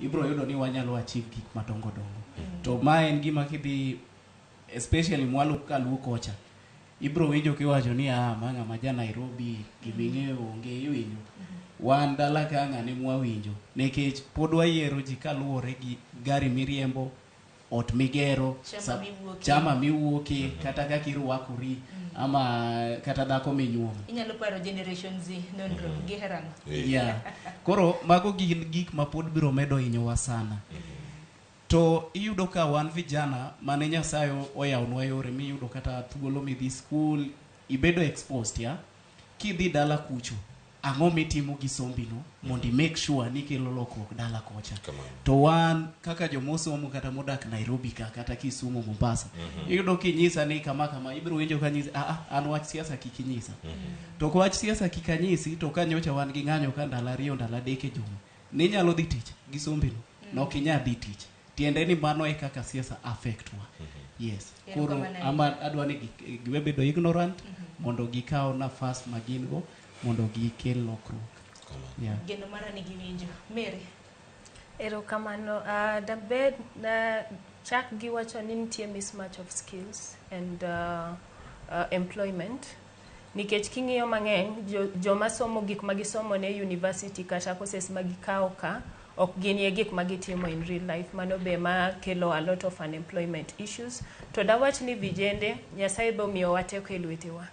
Ibro yudo ni wanyalo achieve gik madongo dongo. To ma en gima kidhi especially mwalo kaluo kocha, ibro winjo kiwacho ni ah, ma ng'ama ja Nairobi, giming'eyo onge iwinjo. Wan dala ka ng'ane mwawinjo nikech pod wayiero ji kaluwore gi gari miriembo, ot migero, Chama miwuokie. chama miwuokie, kata kaka irwakori, ama kata dhako minyuomo. Inyalo paro Generation Z nonro gihero ang'o? Yeah. Koro mago gin gik ma pod biro medo hinyowa sana. To iyudo ka wan vijana mane Nyasaye oyawnwa yore miyudo kata thuolo midhi skul, ibedo exposed ya. Kidhi dala kucho, ang'o mitimo gi sombino mondo i make sure ni kelo lokruok dala kocha. To wan kaka jomosomo kata modak Nairobi ka kata Kisumu, Mombasa, iyudo kinyisa ni kama kama, ibiro winjo ka nyisi, ah, ah, an wach siasa kik inyisa. To ka wach siasa kik anyisi, to ka nyocha wan gi ng'anyo ka ndalo 2 ndalo 3 e juma, ninyalo dhi tich gi sombino, nok inyal dhi tich. Tiende ni mano e kaka siasa affect wa. Yes. Koro Erokamano ahinya. ama adwa ni giwe bedo ignorant mondo gikaw nafas ma gin go mondo gikel lokruok. Yeah. Geno mara ni giwinjo. Mary. Erokamano. Dabed na chak gi wacho ni nitie mismatch of skills and employment. Nikech king'iyo mang'eny, joma somo gik ma gisomo ne university kata courses ma gikawo ka, ok gin e gik ma gitimo in real life. Mano be ma kelo a lot of unemployment issues. To dawach ni vijende, Nyasaye be omiyowa teko e lwetewa.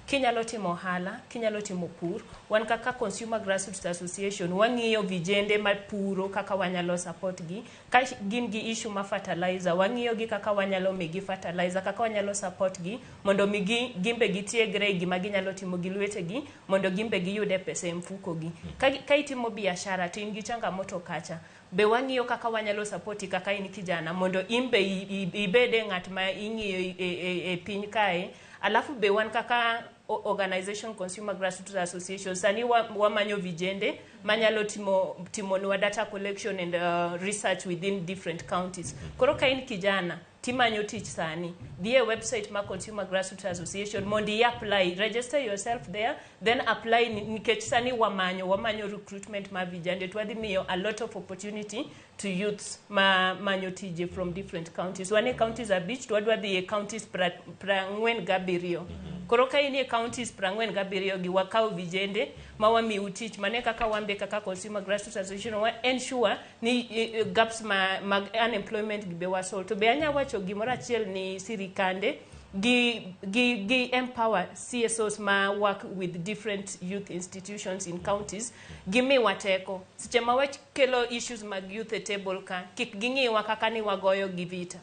Kinyalo timo ohala, kinyalo timo pur, wan kaka Consumer Grassroots Association wang'iyo vijende mapuro kaka wanyalo support gi. Ka gin gi issue ma fertilizer, wang'iyo gi kaka wanyalo migi fertilizer, kaka wanyalo support gi mondo mi gimbe gitiegre e gima ginyalo timo gi lwetegi mondo gimbe giyude pesa e mfuko gi. Ka itimo biashara to in gi changamoto kacha, be wang'iyo kaka wanyalo support kaka in kijana mondo in be ibede ng'at ma ing'iyo e piny kae. Alafu be wan kaka organization Consumer Grassroots Association sani wamanyo vijende manyalo timonwa data collection and research within different counties. Koro ka in kijana timanyo tich sani, dhi e website ma Consumer Grassroots Association mondo i-apply, register yourself there, then apply nikech sani wamanyo recruitment ma vijande to wadhi miyo a lot of opportunity to youths ma manyo tije from different counties. Wan e counties 5 to wadwa dhi e counties 47. Koro ka in e counties 47 gi wakaw vijende ma wamiu tich, mane kaka wan be kaka Consumer Grassroots Association wa ensure ni gaps mag unemployment gi be wasolve. To be anya wacho gimoro achiel ni sirikande gi empower CSOs ma work with different youth institutions in counties, gimiwa teko. Seche ma wakelo issues mag youth e table ka, kik ging'iwa kaka ni wagoyo gi vita.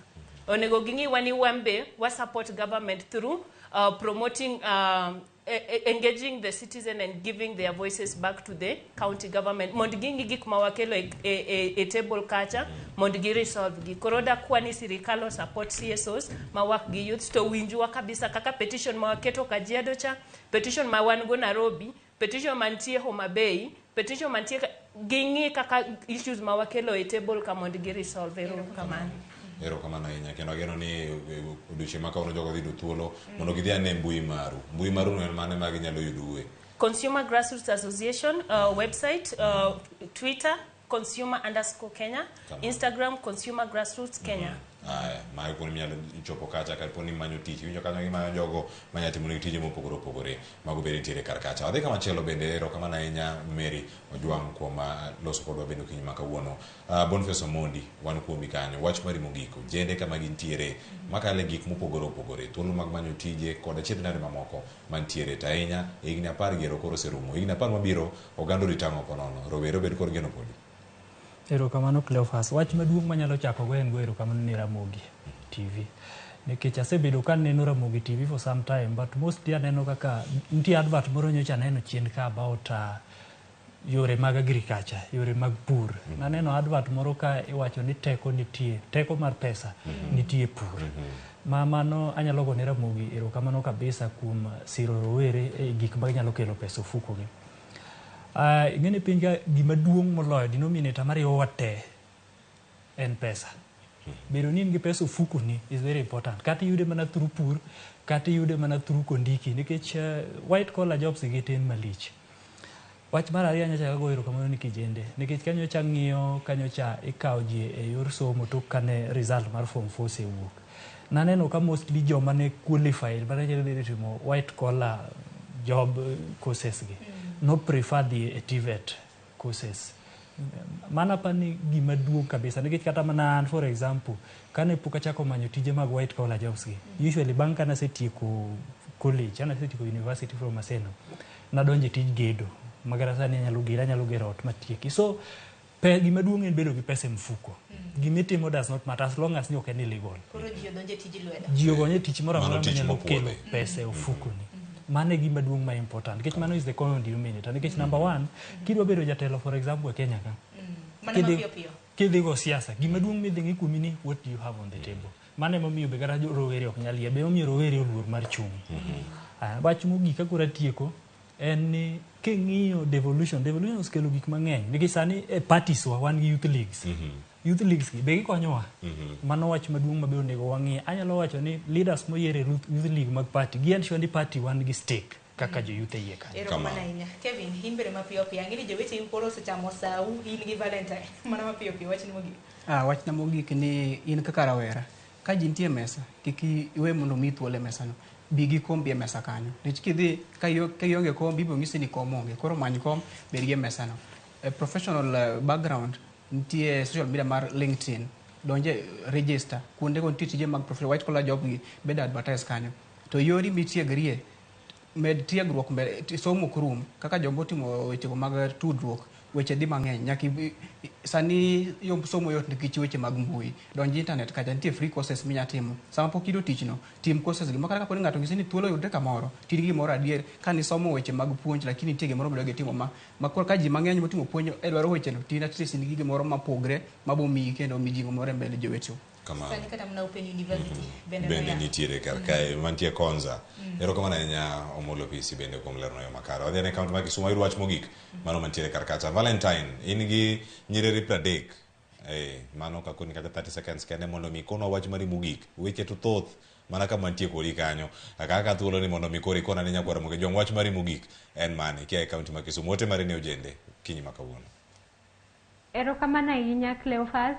Onego ging'iwa ni wan be wa support government through promoting engaging the citizen and giving their voices back to the county government mondo ging'i gik ma wakelo e table kacha mondo gi resolve gi. Koro dakwa ni sirikal o support CSOs ma work gi youths to winjwa kabisa kaka petition ma waketo Kajiado cha, petition ma wan go Nairobi, petition mantie Homa Bay, petition mantie ging'i kaka issues ma wakelo e table ka mondo gi resolve. Erokamano. Erokamano ahinya kendo ageno ni odiochieng' ma kawuono jogo dhi yudo thuolo mondo gidhi ane mbui maru. Mbui maru no en mane ma ginyalo yudoue? Consumer Grassroots Association website, Twitter consumer_Kenya, Kamano. Instagram Consumer Grassroots Kenya. Aya, mago kuonde minyalo chopo kacha kapo ni imanyo tich. Iwinjo kanyo gimanyo jogo manyalo timo tije mopogore opogore. Mago bende nitiere kar kacha. Wadhi kamachielo bende erokamano ahinya Mary Ojwang' kuom loso kodwa bende okinyi ma kawuono. Boniface Omondi, wan kuomi kanyo. Wach mari mogik, ojende kama gintiere, makale gik mopogore opogore, thuolo mag manyo tije kod achiedh nade mamoko mantiere. To ahinya, higni 10 gi ero koro oserumo. Higni 10 mabiro, oganda orit ang'o konono? Rowere obed kod geno podi? Erokamano Cleophas. Wach maduong' manyalo chako go en go erokamano ne Ramogi TV. Nikech asebedo ka aneno Ramogi TV for some time, but mostly aneno kaka nitie advert moro nyocha aneno chien ka about yore mag agriculture, yore mag pur. Naneno advert moro ka iwacho ni teko nitie, teko mar pesa nitie e pur. Ma mano anyalo gone Ramogi erokamano kabisa kuom siro rowere e gik manyalo kelo pesa ofuko gi. Ing'e ni piny ka gima duong' moloyo denominator mariwowa te en pesa. Bedo ni in gi pesa ofukoni is very important. Kata iyude mana through pur, kata iyude mana through kondiki, nikech white collar jobs gi tin malich. Wach mar ariyo anyalo chako agoyo erokamano ni kijende nikech kanyocha ng'iyo kanyocha ikawo ji e yor somo tok kane result mar form 4 osewuok. Naneno ka mostly joma ne qualified mane nyalo dhi timo white collar job courses gi no prefer dhi e TVET courses. Mano apani gima duong' kabisa nikech kata mana an for example kane pok achako manyo tije mag white collar jobs gi usually bang' kane asetieko college kane asetieko university from Maseno nadonjo e tij gedo ma kata sani anyalo gedo anyalo gero ot matieki. So gima duong' en bedo gi pesa e mfuko. Gima itimo does not matter as long as ni ok en illegal. Koro ji odonjo e tij lwedo. Ji ogonye e tich moro Mano amora tich manyalo mopuodhi. kelo pesa e ofukoni. Mano e gima duong' ma important nikech mano is the common denominator. Nikech number one, kidwa bedo jatelo for example e Kenya ka, Mano mapiyo piyo. kidhi go siasa, gima duong' midhi ng'i kuomi ni what do you have on the table. Mano emomiyo be kata rowere ok nyal yie, be emomiyo rowere oluor mar chung'. Wach mogik ka koro atieko en ni king'iyo devolution, devolution osekelo gik mang'eny nikech sani e parties wa wan gi youth leagues. Youth leagues gi be gikonyowa. Mano wach maduong' ma be onego wang'i. Anyalo wacho ni leaders moyier e youth league mag party, gi ensure ni party wan gi stake kaka jo youth e iye kanyo. Erokamano ahinya. Kevin, in bende mapiyo piyo. Ang'e ni joweteni koro osechamo sau, in gi Valentine. Mana mapiyo piyo, wachni mogik. Wachna mogik ni in kaka rawera, ka ji nitie e mesa, kik iwe mondo omiyi thuolo e mesano. Bi gi kombi e mesa kanyo. Nikech kidhi, ka ionge kombi, ibiro nyisi ni kom onge. Koro many kom, bed gi e mesano. E professional background, nitie social media mar LinkedIn. Donje register. Kuondego nitie tije mag professional white collar job gi bende advertise kanyo. To yori mitiegrie, med tiegruok, med somo ok rum. Kaka joma otimo wechego mag tudruok, weche dhi mang'eny. Nyaka sani yo somo yot nikech weche mag mbui. Donj internet kacha, nitie free courses minya timo. Sama pok iyudo tich no, tim courses gi. Makata kapo ni ng'ato onyisi ni thuolo oyudre kamoro, to in gi gimoro adier. Ka nisomo weche mag puonj, lakini nitie gimoro midwa timo ma koro ka ji mang'eny motimo puonj e dwaro weche no, to in at least in gi gimoro mapogre mabomiyi kendo mijing'o moro e mbele joweteu. Kamano. Sani kata mana Open University bende bende noyaw. nitiere kar kae mantie Konza. Erokamano ahinya Omolo PC bende kuom lerno yo makare. Wadhi ane kaunti ma Kisumu wayud wach mogik mano mantiere kar kacha. Valentine, in gi nyiriri 30. Mano kakoni kata 30 seconds kende mondo mi ikonwa wach mari mogik. Weche to thoth mana kama nitie kodi kanyo. Kaka thuolo ni mondo mi koro ikona ne nyakwar Ramogi Ojwang' wach mari mogik en mane kia e kaunti ma Kisumu. Ote mari ne ojende kinyi ma kawuono. Erokamano ahinya Cleophas.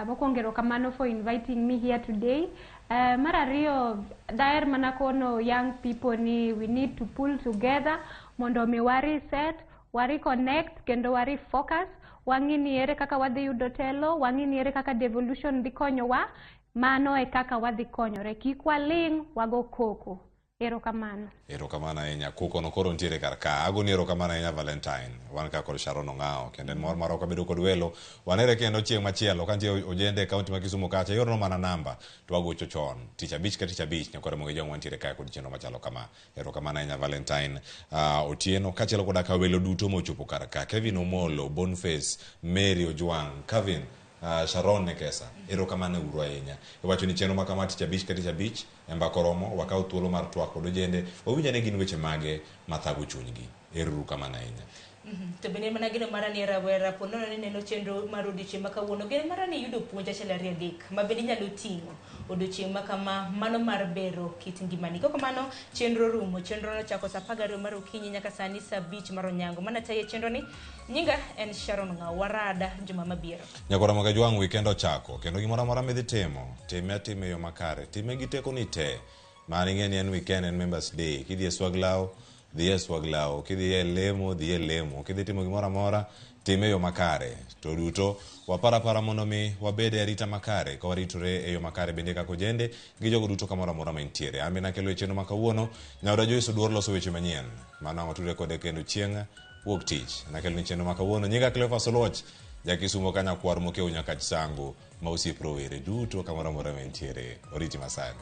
Mokwongo erokamano for inviting me here today. Mar ariyo, daher mana kono young people ni we need to pull together mondo mi wa reset, wa reconnect kendo wa refocus. Wang'i ni ere kaka wadhi yudo telo, wang'i ni ere kaka devolution dhi konyowa, mano e kaka wadhi konyore. Kik waling', wago koko. Erokamano. Erokamano ahinya. Koko no koro nitiere kar ka. Agoni erokamano ahinya Valentine. Wan ka kod Sharon Ong'ao. Kendo en mor marwa kabedo kod welo. Wanere kendo chieng' machielo. Ka nitie ojende e kaunti ma Kisumu kacha, iornwa mana namba to wagocho chon. Tich abich ka tich abich, nyakwar Ramogi Ojwang' wantiere kae kod chenro machalo kama. Erokamano ahinya Valentine Otieno. Kaachiel koda ka welo duto mochopo kar ka. Kevin Omolo, Boniface, Mary Ojwang', Kevin, Sharon Nekesa. Erokamano uru ahinya. Iwacho ni chenro ma kama tich abich ka tich abich e Mbaka Oromo, wakaw thuolo mar twak kod ojende, wawinj ane gin weche mage mathago chunygi. Ero uru kamano ahinya. To bende mana geno mara ni rawera po nono ni neno chenro mar odiochieng' ma kawuono, geno mara ni iyudo puonj achiel ariyo adek ma bende inyalo ting'o odiochieng' ma kama, mano mar bero kit ngimani. Kok kamano, chenro rumo. Chenro nochako saa 12 mar okinyi nyaka sani saa 5 mar onyango. Mana tayo chenro ni, nyinga en Sharon Ng'ao. Warada juma mabiro. Nyakwar Ramogi Ojwang' weekend ochako, kendo gimoro amora midhi timo, time atima e yo makare, time gi teko ni te. Mano ing'e ni en weekend, en Members Day. Kidhi e swag law, dhi e swag law. Kidhi e lemo, dhi e lemo. Kidhi timo gimoro amora, time e yo makare. To duto, wapar apara mondo mi wabed e arita makare, ka waritore e yo makare bende kaka ojende gi jogo duto kamoro amora ma intiere. An bende nakelo e chenro ma kawuono, nyaoda Joyce Oduor loso weche manyien. Mano ang' watudre kode kendo chieng' wuok tich. Nakelo ni chenro ma kawuono. Nyinga Cleophas Oluoch, ja Kisumo ka nyakwar mokew nyaka Chisango, ma osiep rowere duto kamoro amora ma intiere. Oriti masani.